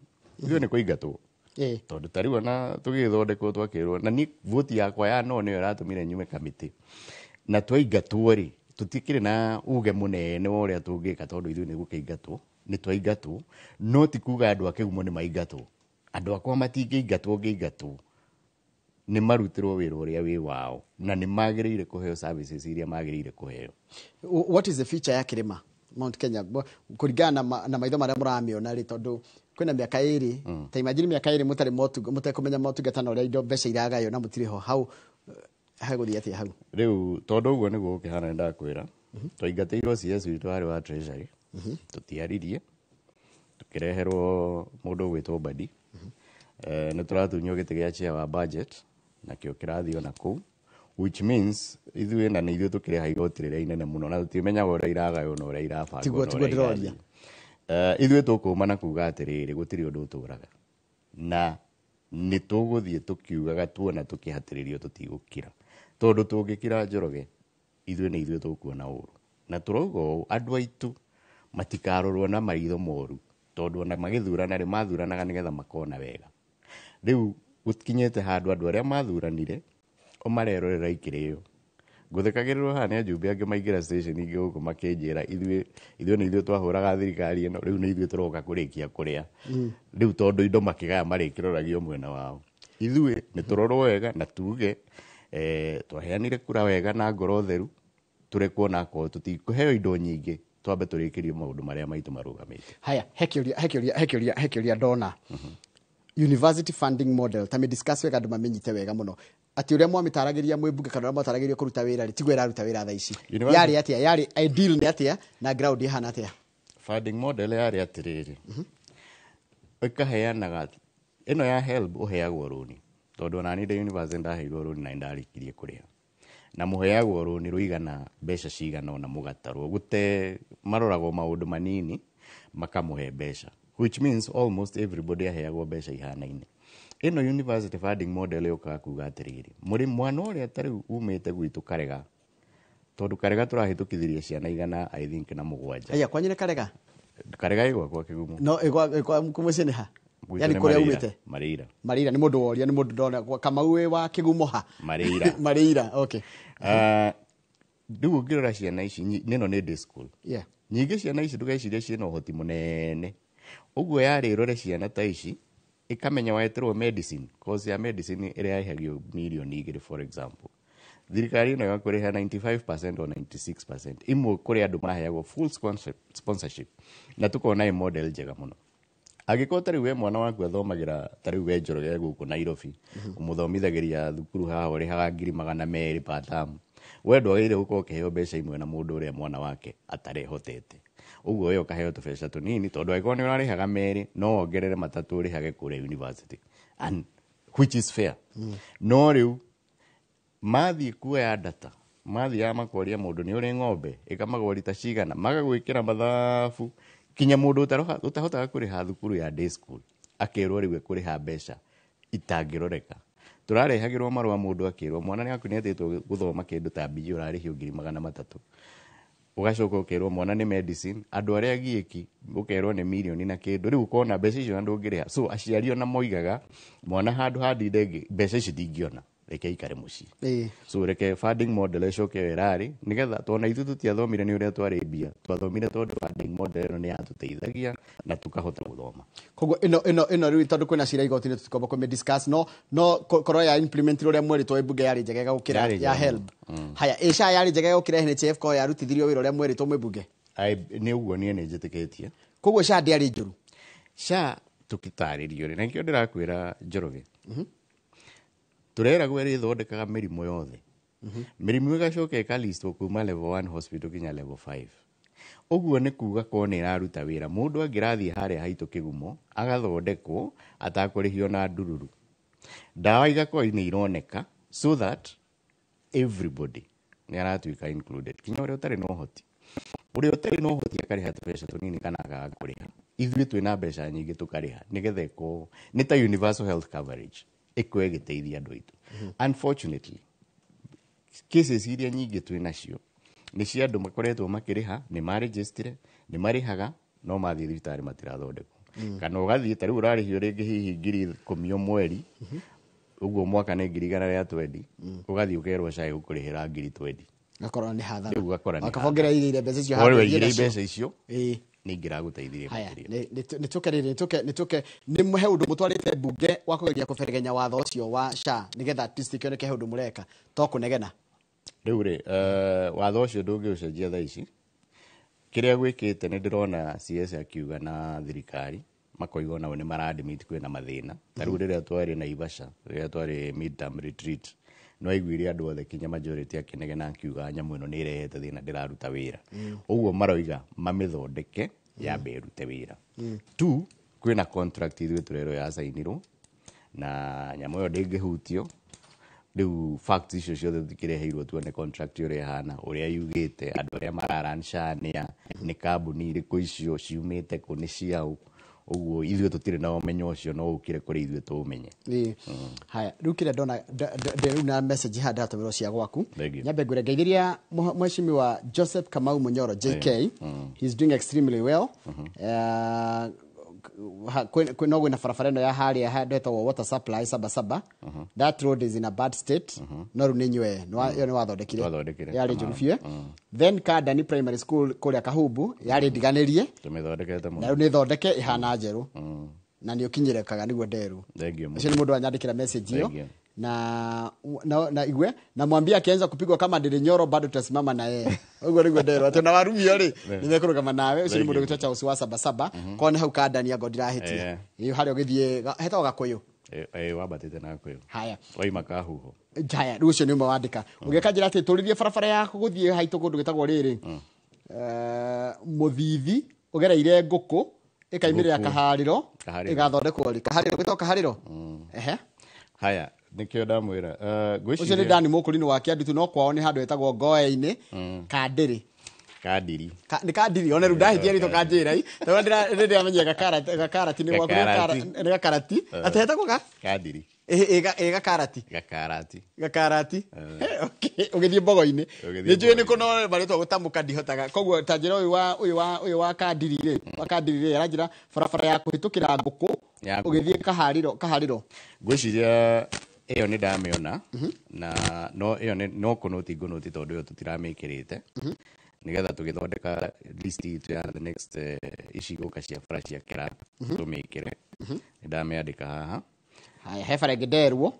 ithuĩ nĩ kũingatwo. Tondũ ta rĩu ona tũgĩthondekwo twakĩrwo, na niĩ voti yakwa ya no nĩyo ĩratũmire nyume kamĩtĩ. Na twaingatwo rĩ, tũtikĩrĩ na uge mũnene wa ũrĩa tũngĩka tondũ ithuĩ nĩ gũkĩingatwo, nĩ twaingatwo, no ti kuga andũ a Kĩgumo nĩ maingatwo. Andũ akwa matingĩingatwo ngĩingatwo, nĩ marutĩrwo wĩra ũrĩa wĩ wao na nĩ magĩrĩire kũheo services iria magĩrĩire kũheo. What is the future ya Kĩrĩma Mount Kenya kũringana na maitho marĩa mũramĩona rĩ, tondũ kwĩna mĩaka ĩrĩ, ta imagine mĩaka ĩrĩ mũtarĩ mũtekũmenya motungata na ũrĩa indo mbeca iragaywo na mũtirĩ ho hau, hegũthiĩ atĩa hau? Rĩu tondũ ũguo nĩguo gũkĩhana, nĩ ndakwĩra twaingatĩirwo CS witũ arĩ wa Treasury, tũtiaririe, tũkĩreherwo mũndũ ũgwĩtwo Mbadi. Nĩ tũratunywo gĩtĩ gĩa chair wa budget nakĩo kĩrathiĩ ona kũu, which means ithuĩ na nĩ ithuĩ tũkĩrĩha igoti rĩrĩa inene mũno na tũtimenyaga ũrĩa iragaywo na ũrĩa irabangwo na Tiguo ũrĩa ndĩroria. irathiĩ. Ithuĩ tũkũma na kuga atĩrĩrĩ, gũtirĩ ũndũ ũtũraga na nĩ tũgũthiĩ tũkiugaga tuona tũkĩhatĩrĩrio tũtigũkira, tondũ tũngĩkira Njoroge ithuĩ nĩ ithuĩ tũkuona ũru, na tũrauga ũũ andũ aitũ matikarorwo na maitho moru, tondũ ona magĩthurana rĩ, mathuranaga nĩgetha makona wega. Rĩu gũkinyĩte handũ andũ arĩa mathuranire o marerorera ikĩrĩo. Ngũthekagĩrĩrwo haha nĩ ajumbe angĩ maingĩra station ingĩ gũkũ makĩnjĩra ithuĩ nĩ ithuĩ twahũraga thirikari ĩno, rĩu nĩ ithuĩ tũroka kũrĩkia kũrĩa. Rĩu tondũ indo makĩgaya marĩkĩroragio mwena wao. Ithuĩ nĩ tũrorwo wega na tuge twaheanire kura wega na ngoro theru, tũrekwo nakorwo tũtikũheo indo nyingĩ, twambe tũrĩkĩrie maũndũ marĩa maitũ marũgamĩte. Haya, he kĩũria ndona. University funding model, ta discuss wega andũ mamenyite wega mũno atĩ ũrĩa mwamĩtaragĩria mwĩ mbunge kana ũrĩa mwataragĩrio kũruta wĩra rĩ, tiguo ĩraruta wĩra thaa ici. Yarĩ atĩa? Yarĩ ideal nĩ atĩa na ground ĩhana atĩa? Funding model yarĩ atĩrĩrĩ, ĩkaheanaga ĩno ya HELB, ũheagwo rũni, tondũ ona niĩ ndĩ university ndaheirwo rũni na nĩndarĩkirie kũrĩha, na mũheagwo rũni rũigana mbeca cigana ũna, mũgatarwo gũte maroragwo maũndũ manini makamũhe mbeca, which means almost everybody aheagwo mbeca ihanaine. Ĩno university funding model yũkaga kuga atĩrĩrĩ, mũrĩ mwana ũrĩa ta rĩu umĩte gwitũ Karega, tondũ Karega tũrahĩtũkithirie ciana igana, I think, na mũgwanja. Aya, kwanyu nĩ Karega? Karega ĩ gwakwa Kĩgumo. No ĩgwa mũciĩ nĩ ha? Gwitũ Yani nĩ kũrĩa Marĩira. umĩte? Marĩira. Marĩira. Nĩ mũndũ woria, nĩ mũndũ ndona Kamau wĩ wa Kĩgumo ha? Marĩira. Marĩira, okay. Ah, rĩu ũngĩrora ciana ici nĩno nĩ day school. Nyingĩ ciana ici ndũgecirie ciĩna ũhoti mũnene ũguo, yarĩ ĩrore ciana ta ici ĩkamenya wetĩrwo medicine, course ya medicine ĩrĩa ĩrĩhagio mirioni 2, for example, thirikari ĩno ĩgakũrĩha 95% or 96%. Imwe kũrĩ andũ maheagwo full sponsorship, na tũkona ĩ model njega mũno. Angĩkorwo ta rĩu we mwana waku athomagĩra, ta rĩu we Njoroge gũkũ Nairobi, ũmũthomithagĩria thukuru haha ũrĩhaga 200,000 per term, we ndwagĩrĩire gũkorwo ũkĩheo mbeca imwe na mũndũ ũrĩa mwana wake atarehotete ũguo. We ũkaheo tũbeca tũnini, tondũ angĩkorwo nĩ ũrarĩhaga merĩ, no wongerere matatũ ũrĩhage kũrĩa university, and which is fair. No rĩu mathiĩ kuoya data, mathiaga makoria mũndũ nĩ ũrĩ ng'ombe, ĩkamagwo rita cigana, magagwĩkĩra mathabu kinya mũndũ ũtahotaga kũrĩha thukuru ya day school akerwo rĩu ekũrĩha mbeca itangĩroreka. Tũrarehagĩrwo marũa, mũndũ akĩrwo mwana nĩ aku nĩ etĩtwo gũthoma kĩndũ ta BA, ũrarĩhio 300,000, ũgacoka ũkerwo mwana nĩ medicine, andũ arĩa agiĩki ũkerwo nĩ mirioni na kĩndũ. Rĩu ũkona mbeca icio na ndũngĩrĩha. So aciari ona moigaga mwana handũ ha ndinde mbeca ici ndingĩona, reke aikare mũciĩ. So reke funding model ĩcoke ĩyo ĩrarĩ, nĩgetha tona ithuĩ tũtiathomire nĩ ũrĩa twarĩ mbia, twathomire tondũ funding model ĩno nĩ yatũteithagia na tũkahota gũthoma. Koguo ĩno rĩu, tondũ kwĩna cira igoti-inĩ, tũtikomba kũmĩ discuss, no korwo ya implement ũrĩa mwerĩtwo ĩ mbunge yarĩ njegega gũkĩra Yarĩ ya njega. HELB. Haya, ĩ SHA yarĩ njegega gũkĩra NHIF, ko yarutithirio wĩra ũrĩa mwerĩtwo mwĩ mbunge? Nĩ ũguo niĩ nĩ njĩtĩkĩtie. Koguo SHA ndĩarĩ njũru? SHA tũkĩtarĩrio rĩ, na nĩkĩo ndĩrakwĩra Njoroge, tũreragwo ĩrĩ ĩthondekaga mĩrimũ yothe, mĩrimũ ĩgacoka ĩkalistwo kuma level 1 hospital kinya level 5. Ũguo nĩ kuga korwo nĩ ĩraruta wĩra, mũndũ angĩrathiĩ harĩa haitũ Kĩgumo agathondekwo atakũrĩhio na ndururu, ndawa igakorwo nĩ ironeka, so that everybody nĩ aratuĩka included, kinya ũrĩa ũtarĩ na ũhoti. Ũrĩa ũtarĩ na ũhoti akarĩha tũbeca tũnini kana akaga kũrĩha, ithuĩ twĩna mbeca nyingĩ tũkarĩha, nĩgetha ĩkorwo nĩ ta universal health coverage ĩkorwo ĩgĩteithia andũ aitũ. Unfortunately, cases iria nyingĩ twĩ nacio nĩ cia andũ makoretwo makĩrĩha, nĩ marĩgĩstire, nĩ marĩhaga, no mathiĩ thibitarĩ matirathondekwo. Kana ũgathiĩ ta rĩu ũrarĩhio rĩngĩ hihi 10,000 o mweri, ũguo mwaka nĩ 120,000, ũgathiĩ ũkerwo SHA ĩgũkũrĩhĩra 20,000. Gakorwo nĩ hathara. Rĩu ũgakora nĩ Wakaba ongerera igĩire mbeca icio Wore handũ waigire ũthiĩ nacio. mbeca icio nĩ ingĩragũteithirie Haya, makĩria. nĩ tũke rĩrĩ, nĩ tũke nĩ he ũndũ mũtwarĩte mbunge wa kũgeria kũberegenya watho ũcio wa SHA, nĩgetha at least kĩoneke he ũndũ mũreka, to kũnegena. Rĩu rĩ, watho ũcio ndũngĩũcenjia thaa ici. Kĩrĩa gwĩkĩte, nĩ ndĩrona CS akiuga na thirikari makoiga onao nĩ mara-admit kwĩna mathĩna. Ta rĩu rĩrĩa twarĩ Naivasha, rĩrĩa twarĩ midterm retreat, nĩ waiguire andũ othe kinya majority akĩnegena akiuga nyamũ ĩno nĩ ĩrehete thĩna, ndĩraruta wĩra. Ũguo maroiga mamĩthondeke yambe ĩrute wĩra. Two, kwĩna contract ithuĩ tũrerwo yacainirwo na nyamũ ĩyo ndĩngĩhutio. Rĩu facts icio ciothe tũtikĩreheirwo tuone contract ũrĩa ĩhana, ũrĩa yugĩte, andũ arĩa mararan SHA nĩa, nĩ kambuni irĩkũ icio, ciumĩte kũ, nĩ ciaũ. Ũguo ithuĩ tũtirĩ na ũmenyo ũcio, no ũkire kũrĩ ithuĩ tũũmenye. Ĩĩ. Haya, rĩu kĩrĩa ndona ndĩ rĩu na message haha ndatũmĩrwo cia gwaku. Thank you. Nyambe ngwĩre ngeithĩria mheshimiwa Joseph Kamau Munyoro JK. He's doing extremely well. No gwĩna barabara ĩno ya harĩa handũ hetagwo water supply Sabasaba, that road is in a bad state, no rĩu nĩ nywe ĩyo nĩ wathondekire. Twathondekire. Yarĩ njũru biũ. Then Kandani Primary School kũrĩa Kahumbu yarĩ ndiganĩrie. Tũmĩthondekete Na mũno. rĩu nĩ thondeke ĩhana njerũ. Na nĩ ũkinyĩrĩkaga nĩguo nderwo. Thank you. Ũcio nĩ mũndũ wanyandĩkĩra message hiyo. Thank you. Na igue na mwambie akianza kupigwa kama Ndindi Nyoro, bado tutasimama na yeye. Ũguo nĩguo nderwo atĩ ona warumio rĩ, nĩ mekũrũgama nawe. Ũcio nĩ Thank mũndũ you. ũgwĩtwo Charles wa Sabasaba korwo nĩ hau kandania ngo ndirahĩtia. Ĩyo harĩa ũgĩthiĩ hetagwo Gakũyũ. Wambatĩte na Gakũyũ. Haya. Waima Kahuho. Haya, rĩu ũcio nĩ ũmwe wandĩka ũgĩka njĩra atĩ tũrĩrie barabara ya gũthiĩ haitũ kũndũ gwĩtagwo rĩrĩ, Mũthithi ũgereire ngũkũ ĩkaimĩrĩra Ngũkũ. Kaharĩro. Kaharĩro. Ĩgathondekwo rĩ? Kaharĩro gwĩtagwo Kaharĩro, ehe. Haya, nĩkĩo ndamwĩra. Ũcio nĩ Ngwĩciria Dani Mũkũrinũ wa Kĩandutu, no kwao nĩ handũ hetagwo Ngoe-inĩ Kandĩrĩ. Kandiri. Nĩ Kandiri, one rĩu ndahĩtia rĩtwa kanjĩra i tondũ ndĩramenya gakarati, gakarati nĩ gwaku. Gakarati. Nĩ gakarati atĩ hetagwo ga Kandiri. Ĩ gakarati. Gakarati. Gakarati. Okay, ũgĩthiĩ mbogo-inĩ. Ũgĩthiĩ Nĩ njũĩ nĩ mbogo-inĩ. kũno marĩtwa gũtamũka ndihotaga, koguo ta njĩra ũyũ wa Kandiri rĩ, wa Kandiri rĩ, aranjĩra barabara ya kũhĩtũkĩra ngũkũ Ya ngũkũ. ũgĩthiĩ Kaharĩro, Kaharĩro. Ngwĩciria ĩyo nĩ ndamĩona na no ĩyo no kũnũti ngũnũti tondũ ĩyo tũtiramĩkĩrĩte nĩgetha tũgĩthondeka list itũ ya the next, ici gũka cia bara cia kĩra tũmĩkĩre. Nĩ ndamĩandĩka haha. Haya, he bara ĩngĩ nderwo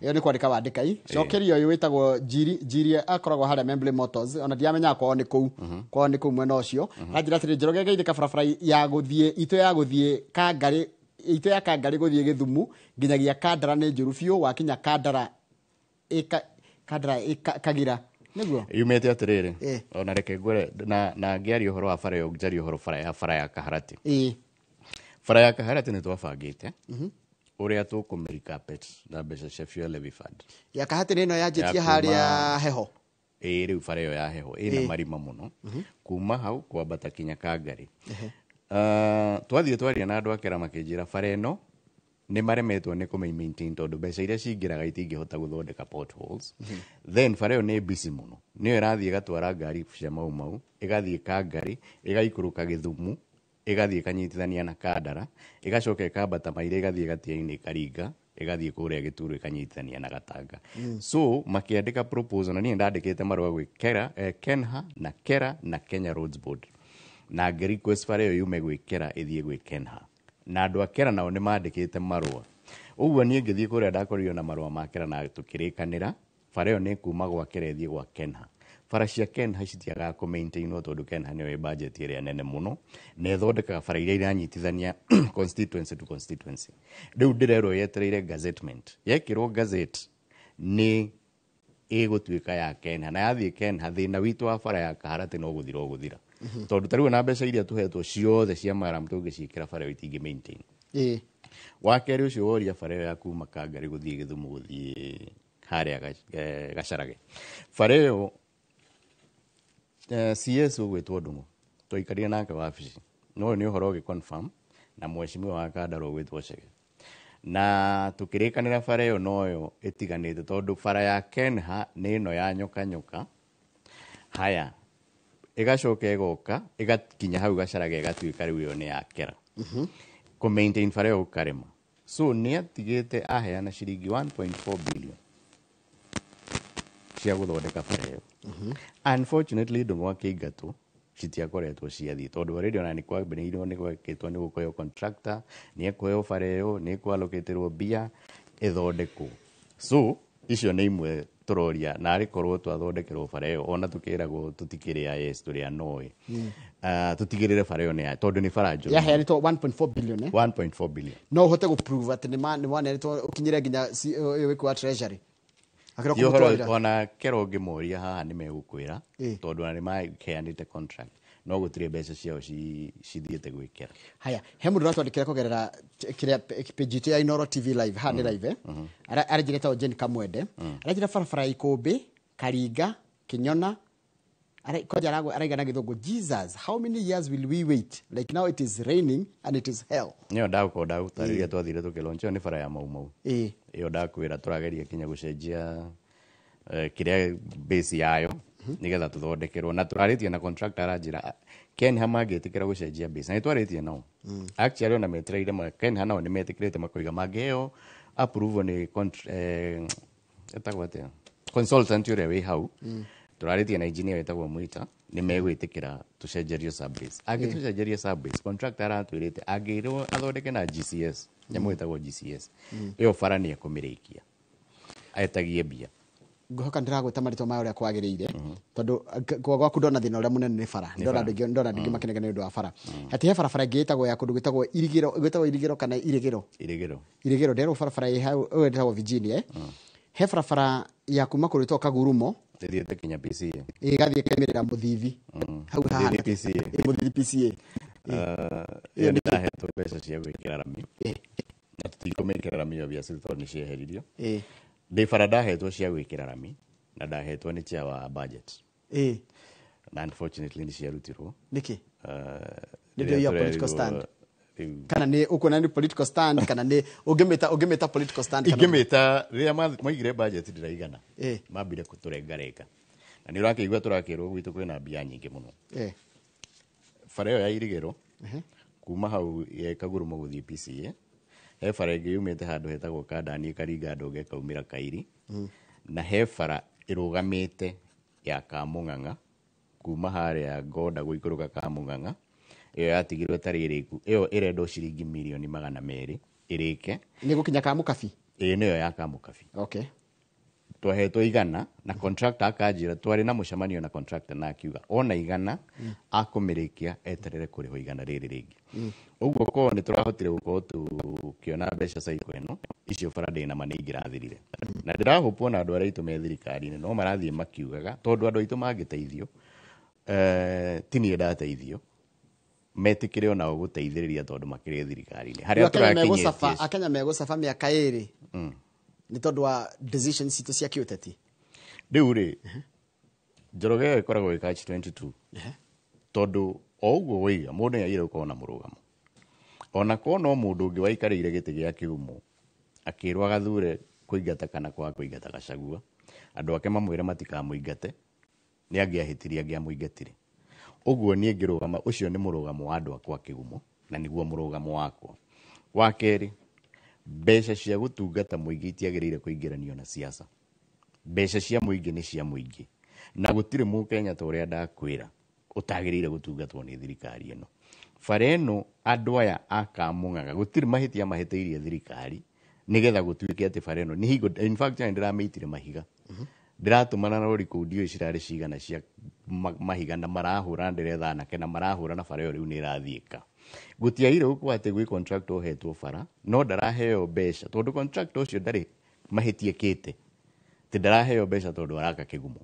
ĩyo nĩ kwandĩka wandĩka i cokeria ũyũ wĩtagwo Njiri. Njiri akoragwo harĩa Membley Motors, ona ndiamenyaga kwao nĩ kũu, kwao nĩ kũu mwena ũcio. Aranjĩra atĩrĩ, Njoroge geithĩka, barabara ya gũthiĩ itũ ya gũthiĩ Kangarĩ, itũ ya Kangarĩ gũthiĩ Gĩthumu nginyagia Kandara nĩ njũru biũ, wakinya Kandara ĩka Kandara ĩka Kagira nĩguo. Yumĩte atĩrĩrĩ, ona reke ngwĩre na ngĩaria ũhoro wa bara ĩyo, njarie ũhoro bara ya Kaharati. Bara ya Kaharati nĩ twabangĩte ũrĩa tũkũmĩ na mbeca cia fuel levy fund. Ya Kahati nĩ ĩno yanjĩtie Ya harĩa heho. Ĩĩ, rĩu bara ĩyo ya heho ĩna marima mũno kuma hau kwambata kinya Kangarĩ. Twathiĩ twaria na andũ a Kera makĩnjĩra bara ĩno nĩ maremetwo nĩ kũmĩ maintain tondũ mbeca iria cingĩraga itingĩhota gũthondeka potholes. Then bara ĩyo nĩ busy mũno, nĩyo ĩrathiĩ ĩgatwara ngari cia Mau Mau, ĩgathiĩ Kangarĩ, ĩgaikũrũka Gĩthumu, ĩgathiĩ ĩkanyitithania na Kandara, ĩgacoka ĩkambata Maire, ĩgathiĩ Gatiainĩ, ĩkaringa, ĩgathiĩ kũrĩa Gĩturu, ĩkanyitithania na Gatanga. So makĩandĩka proposal na niĩ ndandĩkĩte marũa gwĩ Kera, Kenha na Kera na Kenya Roads Board na ngĩ request bara ĩyo yume gwĩ Kera ĩthiĩ gwĩ Kenha, na andũ a Kera nao nĩ mandĩkĩte marũa. Ũguo niĩ ngĩthiĩ kũrĩa ndakorirwo na marũa ma Kera na tũkĩrĩkanĩra bara ĩyo nĩ kuma gwa Kera ĩthiĩ gwa Kenha. Bara cia Kenha citiagaga kũ maintainwo tondũ Kenha nĩyo ĩ budget ĩrĩa nene mũno na ĩthondekaga bara iria iranyitithania constituency to constituency. Rĩu ndĩrerwo yetereire gazettement, yekĩrwo gazette nĩ ĩgũtuĩka ya Kenha, na yathiĩ Kenha thĩna witũ wa bara ya Kaharati no gũthira ũgũthira, tondũ ta rĩu na mbeca iria tũhetwo ciothe cia maram tũngĩciĩkĩra bara ĩyo itingĩ maintain. Wa kerĩ, ũcio woria bara ĩyo ya kuma Kangarĩ gũthiĩ Gĩthumu gũthiĩ harĩa Gacarage, bara ĩyo, CS ũgwĩtwo Ndung'u twaikarire nake wabici, no ũyũ nĩ ũhoro ũgĩ confirm na mheshimiwa wa Kandara ũgwĩtwo Chege, na tũkĩrĩkanĩra bara ĩyo noyo ĩtiganĩte tondũ bara ya Kenha nĩ ĩno ya nyoka nyoka haya, ĩgacoka ĩgoka ĩgakinya hau Gacarage, ĩgatuĩka rĩu ĩyo nĩ ya Kera. Kũ maintain bara ĩyo gũkarema, so nĩ atigĩte aheana ciringi 1.4 billion cia gũthondeka bara ĩyo. Unfortunately, Ndung'u akĩingatwo citiakoretwo ciathiĩ tondũ already ona nĩ kwambĩrĩirio nĩ gwekĩtwo nĩ gũkũheo contractor, nĩ ekũheo bara ĩyo, nĩ ĩkũallocatĩrwo mbia ĩthondekwo. So icio nĩ imwe tũroria na arĩ korwo twathondekerwo bara ĩyo, ona tũkĩragwo tũtikĩrĩ a yes tũrĩ a noĩ, tũtigĩrĩre bara ĩyo nĩ ya tondũ nĩ bara njũru. Yaheanĩtwo 1.4 billion, eh? 1.4 billion. No ũhote gũ prove atĩ nĩ waneanĩtwo ũkinyĩre nginya ũyũ wĩkũ wa treasury akĩrwo Ti ũhoro kũmũtwarĩra? Ona kero ũngĩmoria haha nĩ megũkwĩra tondũ ona nĩ maheanĩte contract no gũtirĩ mbeca ciao cithiĩte gwĩkĩra. Haya, he mũndũ ũratwandĩkĩra kũgerera kĩrĩa page itũ ya Inoro TV live haha nĩ live, eh? Aranjĩra etagwo Jane Kamwende, aranjĩra barabara ya Ikũmbĩ Karinga Kĩnyona. Kwanja araiga na gĩthũngũ, "Jesus, how many years will we wait? Like now it is raining and it is hell." Nĩyo ndagũkorwo ndagũtarĩria twathire tũkĩlaunch, ĩyo nĩ bara ya Mau Mau. Ĩyo ndakwĩra tũrageria kinya gũcenjia, kĩrĩa base yayo nĩgetha tũthondekerwo, na tũrarĩtie na contractor aranjĩra Kenha mangĩtĩkĩra gũcenjia base, na nĩ twarĩtie nao actually, ona metereire Kenha nao nĩ metĩkĩrĩte makoiga mangĩheo approval nĩ etagwo atĩa, consultant ũrĩa wĩ hau. Tũrarĩtie na engineer wĩtagwo Mwita. Nĩ megwĩtĩkĩra tũcenjerio subbase. Angĩtũcenjeria subbase, contractor aratwĩrĩte angĩrwo athondeke na GCS, nyamũ ĩtagwo GCS ĩyo, bara nĩ ekũmĩrĩkia etagie mbia. Ngũhoka ndĩragwĩta marĩtwa maya ũrĩa kwagĩrĩire, tondũ gwaku ndona thĩna ũrĩa mũnene nĩ bara. Ndona andũ aingĩ, ndona andũ aingĩ makĩnegena nĩ ũndũ wa bara, atĩ he barabara ĩngĩ ĩtagwo ya kũndũ gwĩtagwo Irigĩro, gwĩtagwo Irigĩro kana Irĩgĩro? Irĩgĩro. Irĩgĩro. Nderwo barabara ĩ hau ĩyo ĩtagwo Virginia, eh? He barabara ya kuma kũndũ gwĩtagwo Kagurumo ĩthiĩte kinya PCA. Ĩgathiĩ ĩkaimĩrĩra Mũthithi hau hahana. Mũthithi PCA. Ĩ, Mũthithi PCA. Ĩyo nĩ ndahetwo mbeca cia gwĩkĩra rami na tũtikũmĩkĩra rami obviously tondũ nĩ cieheririo. Ndĩ bara ndahetwo cia gwĩkĩra rami na ndahetwo nĩ chair wa budget na unfortunately nĩ ciarutirwo. Nĩkĩ? Nĩ Rĩrĩa ndĩ ya political tũrerirwo stand. Rĩu Kana nĩ ũkuona nĩ political stand, kana nĩ ũngĩmĩta political stand kana Ingĩmĩta rĩrĩa maigire budget ndĩraigana, mambire kũtũrengarenga na nĩ ũrakĩigua tũrakĩrwo gwitũ kwĩna mbia nyingĩ mũno. Bara ĩyo ya Irigĩro kuma hau Kagurumo gũthiĩ PCA, he bara ĩngĩ yumĩte handũ hetagwo Kandani ĩkaringa Ndũnge ĩkaumĩra Kairi, na he bara ĩrũgamĩte ya Kamũng'ang'a kuma harĩa Ngonda gũikũrũka Kamũng'ang'a, ĩyo yatigirwo ĩtarĩ ĩrĩku, ĩyo ĩrendwo ciringi mirioni 200 ĩrĩke. Nĩ gũkinya Kamũkabi? Ĩĩ, nĩyo ya Kamũkabi. Twahetwo 100 na contractor akanjĩra, twarĩ na mũcemanio na contractor na akiuga ona 100 akũmĩrĩkia, eterere kũrĩhwo 100 rĩrĩ rĩngĩ. Ũguo korwo nĩ tũrahotire gũkorwo tũkĩona mbeca cycle ĩno, icio bara ndĩ nama nĩ ingĩrathirire. Na ndĩrahũpwo na andũ arĩa aitũ me thirikari-inĩ no marathiĩ makiugaga, tondũ andũ aitũ mangĩteithio, ti niĩ ndateithio, metĩkĩre onao gũteithĩrĩria tondũ makĩrĩ thirikari-inĩ harĩa Rĩu Akenya megũcaba tũrakinyĩtie. Akenya megũcaba mĩaka 2 nĩ tondũ wa decisions citũ cia kĩũteti. Rĩu rĩ, Njoroge ĩyo ĩkoragwo ĩ catch 22, tondũ o ũguo woiga mũndũ nĩ agĩrĩire gũkorwo na mũrũgamo, ona korwo no mũndũ ũngĩ waikarĩire gĩtĩ gĩa kĩgumo akĩrwo agathure kũingata kana kwaga kũingata Gachagua, andũ ake mamwĩre matikamũingate, nĩ angĩahĩtirie angĩamũingatire. Ũguo niĩ ngĩrũgama, ũcio nĩ mũrũgamo wa andũ akwa kĩgumo na nĩguo mũrũgamo wakwa. Wa kerĩ, mbeca cia gũtungata mũingĩ itiagĩrĩire kũingĩranio na siasa. Mbeca cia mũingĩ nĩ cia mũingĩ na gũtirĩ mũkenya, ta ũrĩa ndakwĩra, ũtagĩrĩire gũtungatwo nĩ thirikari ĩno. Bara ĩno, andũ aya a Kamũng'ang'a gũtirĩ mahĩtia mahĩtĩirie thirikari nĩgetha gũtuĩke atĩ bara ĩno nĩ hingo. In fact, nĩ ndĩramĩitire mahiga, ndĩratũmana na rori kũu, ndiũĩ cirarĩ cigana cia mahiga na marahũra, ndĩretha anake na marahũra, na bara ĩyo rĩu nĩ ĩrathiĩka. Gũtiagire gũkorwo atĩ gwĩ contractor ũhetwo bara no ndaraheo mbeca, tondũ contractor ũcio ndarĩ mahĩtia ĩkĩte, atĩ ndaraheo mbeca tondũ araka kĩgumo.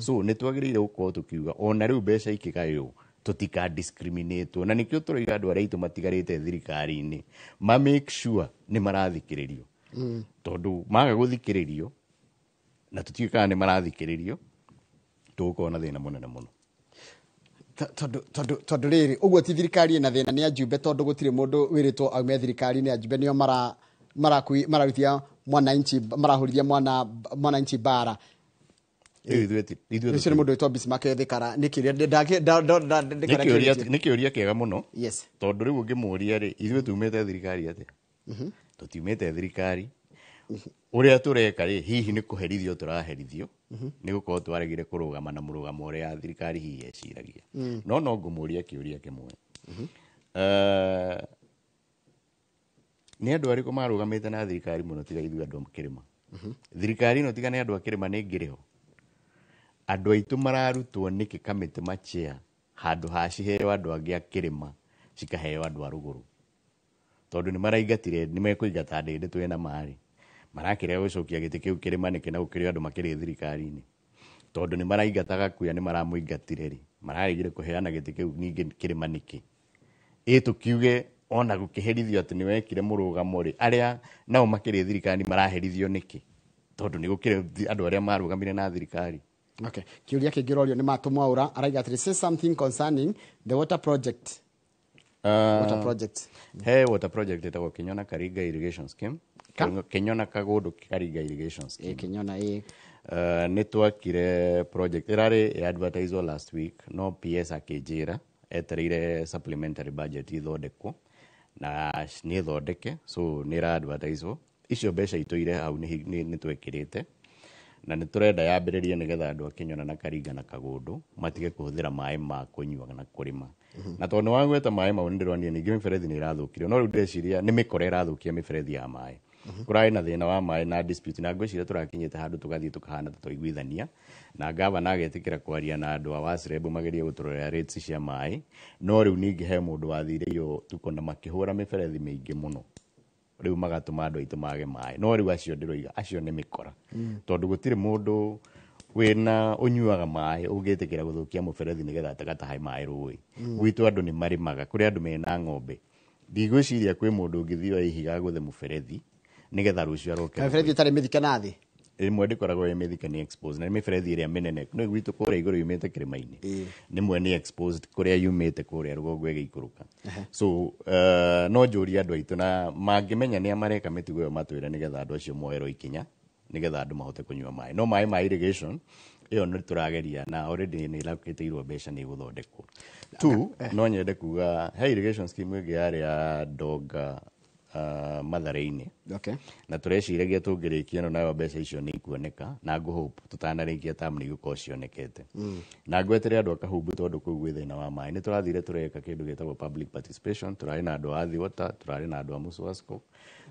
So nĩ twagĩrĩire gũkorwo tũkiuga ona rĩu mbeca ikĩgaywo tũtika discriminate, na nĩkĩo tũroiga andũ arĩa aitũ matigarĩte thirikari-inĩ ma make sure nĩ marathikĩrĩrio, tondũ maga gũthikĩrĩrio, na tũtiũĩ kana nĩ marathikĩrĩrio, tũgũkorwo na thĩna mũnene mũno. Tondũ rĩrĩ ũguo ti thirikari ĩna thĩna, nĩ ajumbe, tondũ gũtirĩ mũndũ wĩrĩtwo aume thirikari-inĩ. Ajumbe nĩo mararutithia mwananchi, marahũrithia mwananchi bara. Rĩu ithuĩ Ũcio nĩ mũndũ wĩtwo Bismarck Thikara. Nĩ kĩũria Nĩ kĩũria, nĩ kĩũria kĩega mũno, tondũ rĩu ũngĩmũria rĩ, ithuĩ tumĩte thirikari atĩa? Tũtiumĩte thirikari. Ũrĩa tũreka rĩ, hihi nĩ kũherithio tũraherithio nĩ gũkorwo twaregire kũrũgama na mũrũgamo ũrĩa thirikari hihi eciragia? No ngũmũria kĩũria kĩmwe. Nĩ andũ arĩkũ marũgamĩte na thirikari mũno tiga ithuĩ andũ a kĩrĩma? Thirikari ĩno tiga nĩ andũ a kĩrĩma nĩ ngĩrĩho? Andũ aitũ mararutwo nĩkĩ kamĩtĩ machia handũ ha ciheo andũ angĩ a kĩrĩma, cikaheo andũ a rũgũrũ? Tondũ nĩ maraingatire, nĩ mekũingata ndĩndĩ twĩna marĩ marakĩrega gũcokia gĩtĩ kĩu kĩrĩma nĩkĩ, na gũkĩrĩ andũ makĩrĩ thirikari-inĩ? Tondũ nĩ maraingataga kuya, nĩ maramũingatire rĩ, mararegire kũheana gĩtĩ kĩu ningĩ kĩrĩma nĩkĩ? Ĩ tũkiuge ona gũkĩherithio atĩ nĩ wekire mũrũgamo rĩ, arĩa nao makĩrĩ thirikari maraherithio nĩkĩ, tondũ nĩ gũkĩrĩ andũ arĩa marũgamire na thirikari? Okay. Kĩũria kĩngĩ ũrorio nĩ Matũ Mwaũra, araiga atĩrĩ, say something concerning the water project. Water project. He water project ĩtagwo Kinyona Karinga Irrigation Scheme. Kinyona Kagũndũ Karinga Irrigation Scheme. Ĩ, Kinyona, ĩ. Nĩ twakire project ĩrarĩ advertised last week, no PS akĩnjĩra etereire supplementary budget ithondekwo na nĩ thondeke, so nĩ ĩra advertised. Icio mbeca itũire hau nĩ twekĩrĩte. Na nĩ tũrenda yambĩrĩrie nĩgetha andũ a Kĩnyona na Karinga na Kagũndũ matige kũhũthĩra maĩ ma kũnyua na kũrĩma. Na tondũ nĩ wagweta maĩ mau, nĩ ndĩronire ningĩ mĩberethi nĩ ĩrathũkirio, no rĩu ndĩreciria nĩ mĩkora ĩrathũkia mĩberethi ya maĩ. Kũrarĩ na thĩna wa maĩ na dispute, na ngwĩciria tũrakinyĩte handũ tũgathiĩ tũkahana tũtwaiguithania, na gavana agetĩkĩra kwaria na andũ a WASREB magerie gũtũrorera rates cia maĩ. No rĩu ningĩ he mũndũ wathire iyo tuko na makĩhũra mĩberethi mĩingĩ mũno, rĩu magatũma andũ aitũ mage maĩ. No rĩu acio ndĩroiga acio nĩ mĩkora, tondũ gũtirĩ mũndũ wĩna ũnyuaga maĩ ũngĩtĩkĩra gũthũkia mũberethi nĩgetha atagatahe maĩ rũĩ. Gwitũ andũ nĩ marĩmaga, kũrĩ andũ mena ng'ombe. Ndigwĩciria kwĩ mũndũ ũngĩthiĩ oe ihiga agũthe mũberethi nĩgetha rũciũ aroke. Mĩberethi ĩtarĩ mĩthike na thĩ? Ĩmwe ndĩkoragwo ĩ mĩthike, nĩ exposed, na nĩ mĩberethi ĩrĩa mĩnene nĩ gwitũ kũrĩa igũrũ yumĩte kĩrĩma-inĩ. Nĩmwe nĩ exposed kũrĩa yumĩte kũrĩa rũgongo ĩgĩikũrũka. So no njũrie andũ aitũ na mangĩmenya nĩa mareka mĩtugo ĩyo matwĩre, nĩgetha andũ acio moerwo ikinya, nĩgetha andũ mahote kũnyua maĩ. No maĩ ma irrigation ĩyo nĩ tũrageria, na already nĩ ĩrakĩtĩirwo mbeca, nĩ ĩgũthondekwo tu. No nyende kuga he irrigation scheme ĩngĩ yarĩ ya Donga, Mathare-inĩ. Na tũreciragia tũngĩrĩkia ĩno nayo mbeca icio nĩ ikuoneka, na ngũhope tũtanarĩkia tamu nĩ igũkorwo cionekete. Na ngwetere andũ a Kahumbu, tondũ kũu gwĩ thĩna wa maĩ, nĩ tũrathire tũreka kĩndũ gĩtagwo public participation. Tũrarĩ na andũ a Athi Water, tũrarĩ na andũ a Muswasco,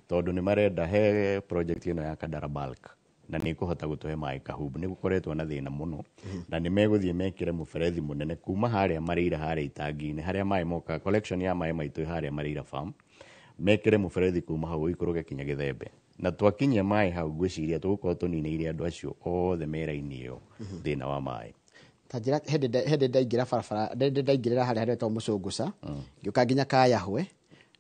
tondũ nĩ marenda he project ĩno ya Kandara Bulk, na nĩ ĩkũhota gũtũhe maĩ Kahumbu. Nĩ gũkoretwo na thĩna mũno, na nĩ megũthiĩ mekĩre mũberethi mũnene kuma harĩa Marĩira, harĩa itangi-inĩ harĩa maĩ moka, collection ya maĩ maitũ harĩa Marĩira farm, mekĩre mũberethi kuma hau ũikũrũke kinya Gĩthembe. Na twakinyia maĩ hau, ngwĩciria tũgũkorwo tũninĩire andũ acio othe me raini ĩyo thĩna wa maĩ. Ta njĩra, hĩndĩ ndaingĩra barabara, hĩndĩ ndaingĩrĩra harĩa haretwo Mũcũngũca, ngĩũka nginya Kayahwe.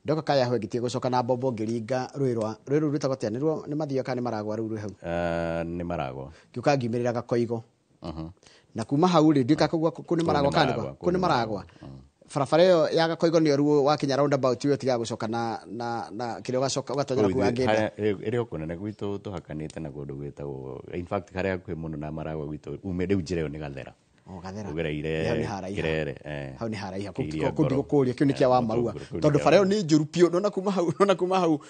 Ndoka Kayahwe, ngĩtiga gũcoka na mbombo, ngĩringa rũĩ rwa rũĩ rũu rwĩtagwo atĩa? Nĩruo nĩ mathio kana nĩ Maragwa rũu rwĩ hau? Nĩ Maragwa. Ngĩũka ngiumĩrĩra Gakoigo, na kuma hau rĩ, ndiũka kũu kũu nĩ Maragwa kana nĩ Maragwa, kũu nĩ Maragwa. Barabara ĩyo ya Gakoigo nĩyo ruo wakinya roundabout ĩyo tigaga gũcoka na kĩrĩa, ũgacoka ũgatonyera kũu Wangĩnda. Ĩrĩ o kũnene gwitũ, tũhakanĩte na kũndũ gwĩtagwo, in fact harĩa hakuhĩ mũno na Maragwa gwitũ ume rĩu njĩra ĩyo nĩ Gathera. O Gathera. Ũgereire Hau nĩ haraiha. Kĩrere. Hau nĩ haraiha. Kĩiria Kũu Ngoro. ndigũkũria kĩu nĩ kĩa wa marua. Mũtũngũrũ, kũu nĩ Tondũ kĩa bara ĩyo nĩ njũru biũ. Nona kuma hau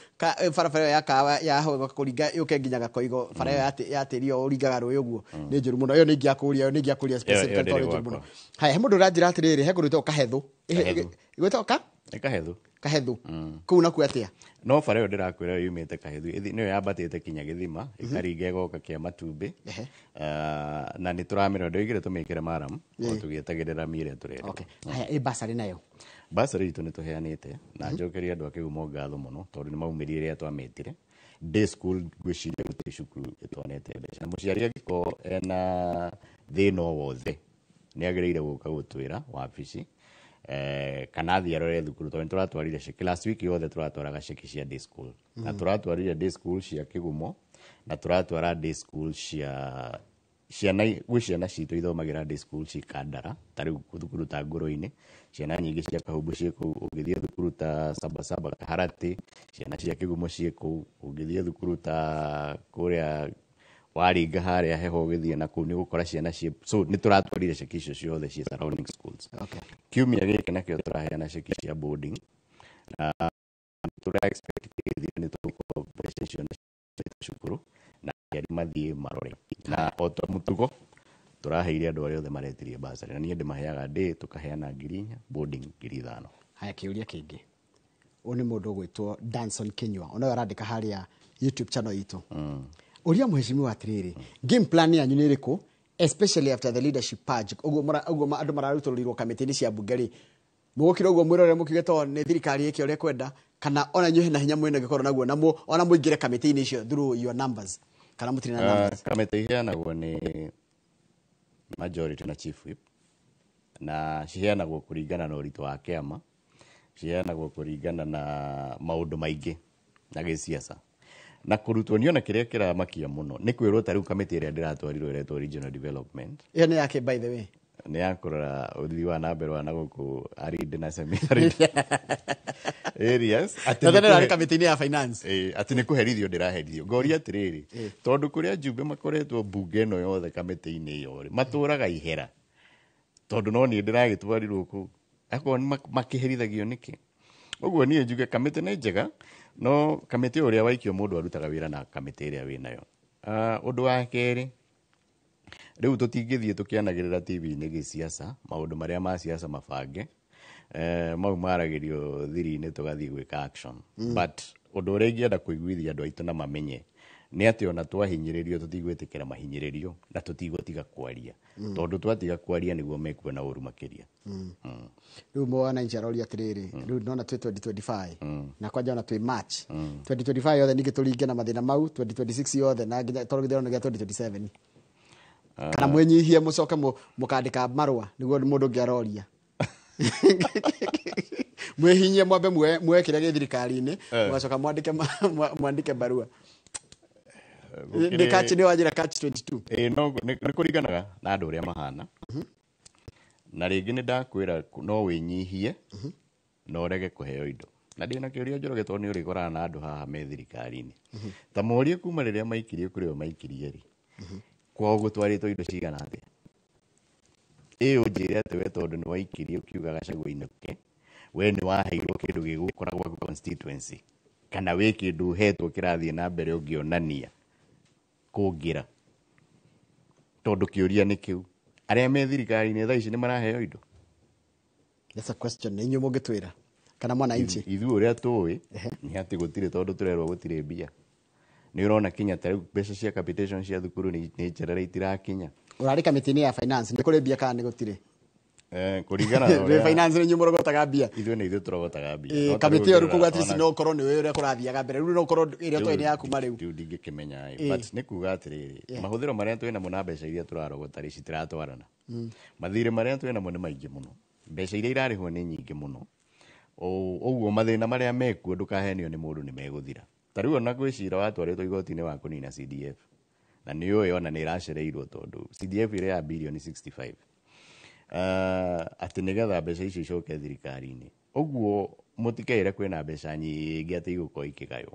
barabara ĩyo ya kawa ya hau kũringa yũke nginya Gakoigo, bara ĩyo ya tĩri ĩyo ũringaga rũĩ ũguo nĩ njũru mũno. Ĩyo nĩ ingĩakũria, ĩyo nĩ ingĩakũria Ĩyo specifically ndĩrĩ tondũ nĩ njũru mũno. gwakwa. Haya, he mũndũ ũranjĩra atĩrĩrĩ, he kũndũ gwĩtagwo Kahethu. Kahethu. Gwĩtagwo ka Nĩ Kahethu. Kahethu kũu nakuo atĩa? No bara ĩyo ndĩrakwĩra yumĩte Kahethu nĩyo yambatĩte kinya gĩthima, ĩkaringa ĩgoka kĩa matumbĩ. Na nĩ tũramĩrora, ndoigire tũmĩkĩre maram o tũgĩetagĩrĩra mĩrĩa tũrenda. Okay, haya, ĩ basarĩ nayo? Basarĩ itũ nĩ tũheanĩte, na njokerie andũ a Kĩgumo ngatho mũno tondũ nĩ maumĩrire rĩrĩa twamĩtire. Day school, ngwĩciria gũtirĩ cukuru ĩtonete mbeca, na mũciari angĩkorwo ena thĩna o wothe nĩ agĩrĩire gũka gũtwĩra wabici, kana athiĩ arore thukuru, tondũ nĩ tũratwarire ceki last week yothe. Tũratwaraga ceki cia day school, na tũratwarire day school cia Kĩgumo, na tũratwara day school cia ciana. Gwĩ ciana citũ ithomagĩra day school ci Kandara, ta rĩu thukuru ta Ngũrũ-inĩ, ciana nyingĩ cia Kahumbu ciĩ kũu. Ũngĩthiĩ thukuru ta Sabasaba, Kaharatĩ, ciana cia Kĩgumo ciĩ kũu. Ũngĩthiĩ thukuru ta kũrĩa waringa harĩa heho ũgĩthiĩ na kũu, nĩ ũgũkora ciana ciĩ. So nĩ tũratwarire ceki icio ciothe ciĩ surrounding schools. Kiumia gĩkĩ nakĩo tũraheana ceki cia boarding, na tũra expect gĩgĩthira nĩ tũgũkorwo mbeca icio nĩ cukuru, na aciari mathiĩ marore. Na o ta mũtugo tũraheire andũ arĩa othe maretirie basarĩ, na niĩ ndĩmaheaga day, tũkaheana 4,000, boarding 5,000. Haya, kĩũria kĩngĩ, ũyũ nĩ mũndũ ũgwĩtwo Danson Kinyua, onawe arandĩka harĩa YouTube channel itũ: ũria mheshimiwa atĩrĩrĩ, game plan yanyu nĩ ĩrĩkũ, especially after the leadership purge? Ũguo ũguo andũ mararutũrũrirwo kamĩtĩ-inĩ cia mbunge rĩ, mũgũkira ũguo mwĩrore mũkiuge to nĩ thirikari ĩke ũrĩa kwenda, kana ona inyuĩ hena hinya mwĩna gĩkorwo naguo na ona mũingĩre kamĩtĩ-inĩ icio through your numbers, kana mũtirĩ na numbers? Kamĩtĩ iheanagwo nĩ majority na chief whip, na ciheanagwo kũringana na ũritũ wa kĩama, ciheanagwo kũringana na maũndũ maingĩ na gĩciaca na kũrutwo. Niona kĩrĩa kĩramakia mũno nĩ kwĩrwo ta rĩu kamĩtĩ ĩrĩa ndĩratwarirwo ĩretwo regional development. Ĩyo nĩ yake, by the way? Nĩ ya kũrora ũthii wa na mbere wa na gũkũ arid na semi arid areas. Atĩ na nĩ tene arĩ kamĩtĩ-inĩ ya finance. Atĩ nĩ kũherithio ndĩraherithio. Ngoria atĩrĩrĩ, tondũ kũrĩa njumbe makoretwo mbunge ĩno yothe kamĩtĩ-inĩ ĩyo rĩ, matũraga ihera, tondũ no niĩ ndĩragĩtwarirwo kũu, akorwo nĩ makĩherithagio nĩkĩ? Ũguo niĩ njuge kamĩtĩ nĩ njega, no kamĩtĩ ũrĩa waikio mũndũ arutaga wĩra na kamĩtĩ ĩrĩa wĩnayo. Ũndũ wa kerĩ Rĩu tũtingĩthiĩ tũkĩanagĩrĩra TV-inĩ gĩciaca, maũndũ marĩa ma siasa mabange, mau maragĩrio thiri-inĩ tũgathiĩ gwĩka action. But ũndũ ũrĩa ingĩenda kũiguithia andũ aitũ na mamenye nĩ atĩ ona twahinyĩrĩrio tũtigwĩtĩkĩra mahinyĩrĩrio na tũtigũtiga kwaria, tondũ twatiga kwaria nĩguo mekuona ũru makĩria. Rĩu mwananchi aroria atĩrĩrĩ, rĩu nona twĩ 2025 na kwanja ona twĩ March 2025 yothe, ningĩ tũringe na mathĩna mau 2026 yothe na nginya tondũ gĩthurano gĩa 2027, kana mwĩnyihie mũcoke mũkandĩka marũa? Nĩguo mũndũ ũngĩ aroria, mwĩhinyie mwambe muoe kĩrĩa gĩ thirikari-inĩ, mũgacoka mwandĩke mwandĩke barua. Nĩ catch, nĩ wanjĩra catch 22. Ĩĩ, no nĩ kũringanaga na andũ ũrĩa mahana, na rĩngĩ nĩ ndakwĩra no wĩnyihie na ũrege kũheo indo. Na ndĩna kĩũria Njoroge, tondũ nĩ ũrĩkorana na andũ haha me thirikari-inĩ, ta morie kuma rĩrĩa maikirie kũrĩa maikirie rĩ, kwao gũtwarĩtwo indo cigana atĩa? Ĩ ũnjĩre atĩ we tondũ nĩ waikirie ũkiuga Gachagua ainũke, we nĩ waheirwo kĩndũ gĩgũkora gwaku constituency, kana wĩ kĩndũ ũhetwo kĩrathiĩ na mbere ũngĩonania kũngĩra? Tondũ kĩũria nĩ kĩu, arĩa me thirikari-inĩ thaa ici nĩ maraheo indo? That's a question nĩ inyuĩ mũngĩtwĩra kana mwananchi. Ithuĩ ũrĩa tũĩ nĩ atĩ gũtirĩ, tondũ tũrerwo gũtirĩ mbia. Nĩ ũrona kinya ta rĩu mbeca cia capitation cia thukuru nĩ njerere, itirakinya. Ũrarĩ kamĩtĩ-inĩ ya finance, nĩ kũrĩ mbia kana nĩ gũtirĩ? Kũringana na Nĩ ũrĩa finance, nĩ inyuĩ mũrogotaga mbia. Ithuĩ nĩ ithuĩ tũrogotaga mbia. Ĩ, No ta rĩu kamĩtĩ ĩyo rĩu ũngĩrora kuga atĩ ona no ũkorwo nĩ ũĩ ũrĩa kũrathiaga mbere, rĩu no ũkorwo ĩrĩa tũĩ nĩ ya kuma rĩu. Rĩu ndingĩkĩmenya ĩ, but nĩ kuga atĩrĩrĩ, mahũthĩro marĩa twĩ namo na mbeca iria tũrarogota rĩ, citiratwarana. Mathirĩ marĩa twĩ namo nĩ maingĩ mũno, mbeca iria irarĩhwo nĩ nyingĩ mũno. Ũguo mathĩna marĩa mekuo, ndũkahenio nĩ mũndũ, nĩ megũthira. Ta rĩu ona gwĩ cira watwarĩtwo igoti-inĩ wa kũnina CDF, na nĩ ũĩ ona nĩ ĩracereirwo, tondũ CDF ĩrĩa ya birioni 65, atĩ nĩgetha mbeca icio icoke thirikari-inĩ. Ũguo mũtikeĩre kwĩna mbeca nyingĩ atĩ igũkorwo ikĩgaywo.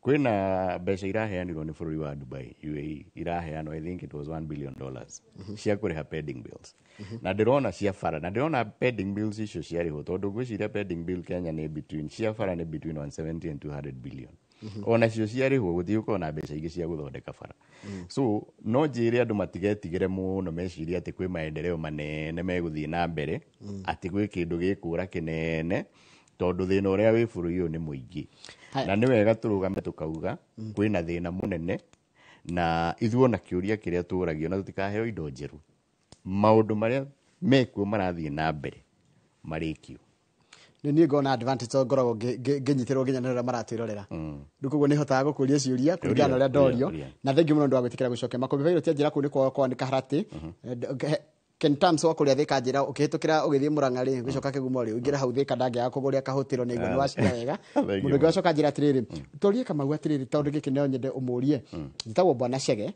Kwĩna mbeca iraheanirwo nĩ bũrũri wa Dubai, UAE, iraheanwo, I think it was $1 billion cia kũrĩha pending bills, na ndĩrona cia bara, na ndĩrona pending bills icio ciarĩhwo, tondũ ngwĩciria pending bill Kenya nĩ between, cia bara nĩ between 170 and 200 billion. Ona cio ciarĩhwo gũtigũkorwo na mbeca ingĩ cia gũthondeka bara. So no njĩre andũ matigetigĩre mũno mecirie atĩ kwĩ maendeleo manene megũthiĩ na mbere, atĩ gwĩ kĩndũ gĩkũra kĩnene, tondũ thĩna ũrĩa wĩ bũrũri ũyũ nĩ mũingĩ. Haya. Na nĩ wega tũrũgame tũkauga kwĩna thĩna mũnene, na ithuĩ ona kĩũria kĩrĩa tũragio, na tũtikaheo indo njerũ, maũndũ marĩa mekuo marathiĩ na mbere marĩkio. Nĩ niĩ ngona advantage tondũ ngoragwo ngĩnyitĩrwo nginya nĩ arĩa maratwĩrorera rĩu, koguo nĩ hotaga gũkũria ciũria kũringana na ũrĩa ndorio. Ũria. Na thengiũ mũno ndũ wa gwĩtĩkĩra gũcokia makũmbĩ bairũ tia njĩra kũu nĩ kwao kwao nĩ Kaharatĩ. Ken Tams wa kũrĩa Thĩka, njĩra ũkĩhĩtũkĩra ũgĩthiĩ Mũrang'a rĩ, ũgĩcoka Kĩgumo rĩ, ũingĩre hau Thĩka, ndangĩaga kũgũria kahũtĩro nĩ igua nĩ waciria wega. Thengiũ Mũndũ ũngĩ mũno. wacoka njĩra atĩrĩrĩ, tũrie Kamau atĩrĩrĩ, tondũ gĩkĩ no nyende ũmũrie, njĩtagwo Bwana Chege,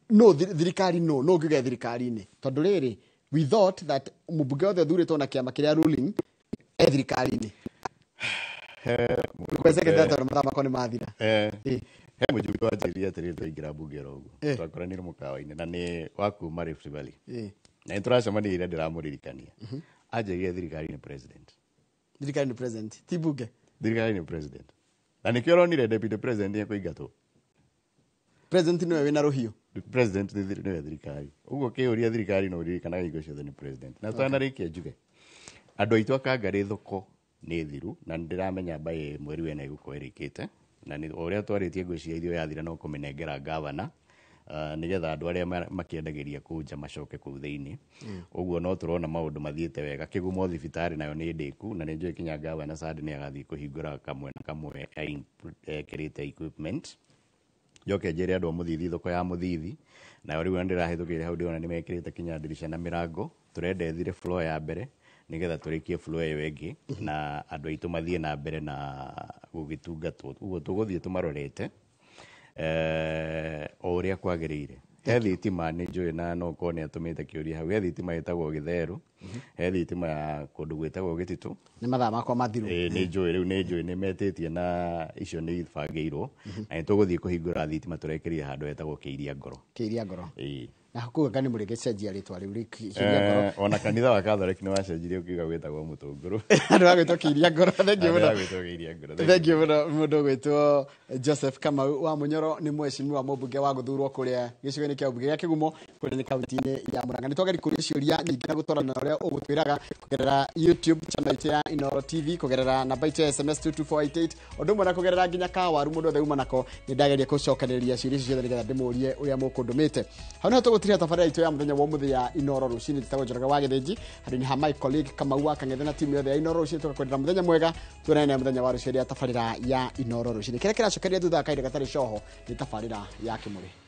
no thirikari no ngiuge thirikari-inĩ, tondũ rĩrĩ, we thought that mũmbunge wothe ũthurĩtwo na kĩama kĩrĩa ruling e thirikari-inĩ. Kwecekete tondũ mathaa makwa nĩ mathira. He mũjumbe wanjĩrire atĩrĩrĩ, twaingĩra mbunge oro ũguo, twakoranire mũkawa-inĩ na nĩ wa kuma Rift Valley, na nĩ tũracemania ira, ndĩramũririkania, anjĩrire thirikari nĩ president. Thirikari nĩ president, ti mbunge. Thirikari nĩ president, na nĩkĩo ũronire deputy president nĩ ekũingatwo. President nĩwe wĩna rũhiũ. President nĩwe thirikari. Ũguo kĩũria thirikari no ũririkanaga hingo ciothe nĩ president. Na twanarĩkia njuge andũ aitũ a Kangarĩ thoko nĩ thiru, na nĩ ndĩramenya mbaĩ mweri wena ĩgũkorwo ĩrĩkĩte, na nĩ o ũrĩa twarĩtie, ngwĩciria ithuĩ yathira no kũmĩnengera gavana, nĩgetha andũ arĩa makĩendagĩria kũu nja macoke kũu thĩinĩ. Ũguo no tũrona maũndũ mathiĩte wega. Kĩgumo thibitarĩ nayo nĩ ndĩku, na nĩ njũĩ kinya gavana Sande nĩ agathiĩ kũhingũra kamwe na kamwe ekĩrĩte equipment. Njoke njĩre andũ a Mũthithi, thoko ya Mũthithi nayo rĩu ndĩrahĩtũkĩire hau, ndĩrona nĩ mekĩrĩte kinya ndirica na mĩrango. Tũrenda ĩthire floor ya mbere nĩgetha tũrĩkie floor ĩyo ĩngĩ, na andũ aitũ mathiĩ na mbere na gũgĩtungatwo. Ũguo tũgũthiĩ tũmarorete o ũrĩa kwagĩrĩire. He thitima nĩ njũĩ, na no korwo nĩ atũmĩte kĩũria hau, he thitima ĩtagwo Gĩtherũ, he thitima ya kũndũ gwĩtagwo Gĩtitũ. Nĩ mathaa makwa mathiru. Ĩĩ, nĩ njũĩ rĩu, nĩ njũĩ nĩ metĩtie, na icio nĩ ibangĩirwo, na nĩ tũgũthiĩ kũhingũra thitima tũrekĩrire handũ hetagwo Kĩiria Ngoro. Kĩiria Ngoro. Ĩĩ. Na kuga nĩ mũrĩgĩcenjia rĩtwa rĩu Kĩiria Ngoro. Ona kanitha wa Catholic nĩ wacenjirie ũkiuga gwĩtagwo mũtũngũrũ. Andũ agwĩtwo Kĩiria Ngoro. Thengiũ mũno. Gwĩtwo Kĩiria Ngoro. Thengiũ mũno mũndũ ũgwĩtwo Joseph Kamau wa Munyoro, nĩ mheshimiwa mũmbunge wa gũthurwo kũrĩa gĩcigo-inĩ kĩa ũmbunge gĩa Kĩgumo, kũrĩa nĩ kaunti-inĩ ya Murang'a. Nĩ twageria kũria ciũria nyingĩ na gũtwarana na ũrĩa ũgũtwĩraga kũgerera YouTube channel itũ ya Inooro TV, kũgerera namba itũ ya SMS 22488, ũndũ ũmwe na kũgerera nginya kawaru mũndũ othe uma nako. Nĩ ndageria gũcokanĩrĩria ciũria icio ciothe nĩgetha ndĩmũrie ũrĩa mũkũndũmĩte. Hau nĩho tũgũtiria tabarĩra itũ ya mũthenya wa ũmũthĩ ya Inooro Rũcinĩ. Njĩtagwo Njoroge wa Gĩthĩnji, handũ-inĩ ha my colleague Kamau wa Kang'ethe na timu yothe ya Inooro Rũcinĩ, tũgakwendera mũthenya mwega. Tuonane mũthenya wa rũciũ ya tabarĩra ya Inooro Rũcinĩ. Kĩrĩa kĩracokeria thutha wa kahinda gatarĩ coho nĩ tabarĩra ya Kĩmũrĩ.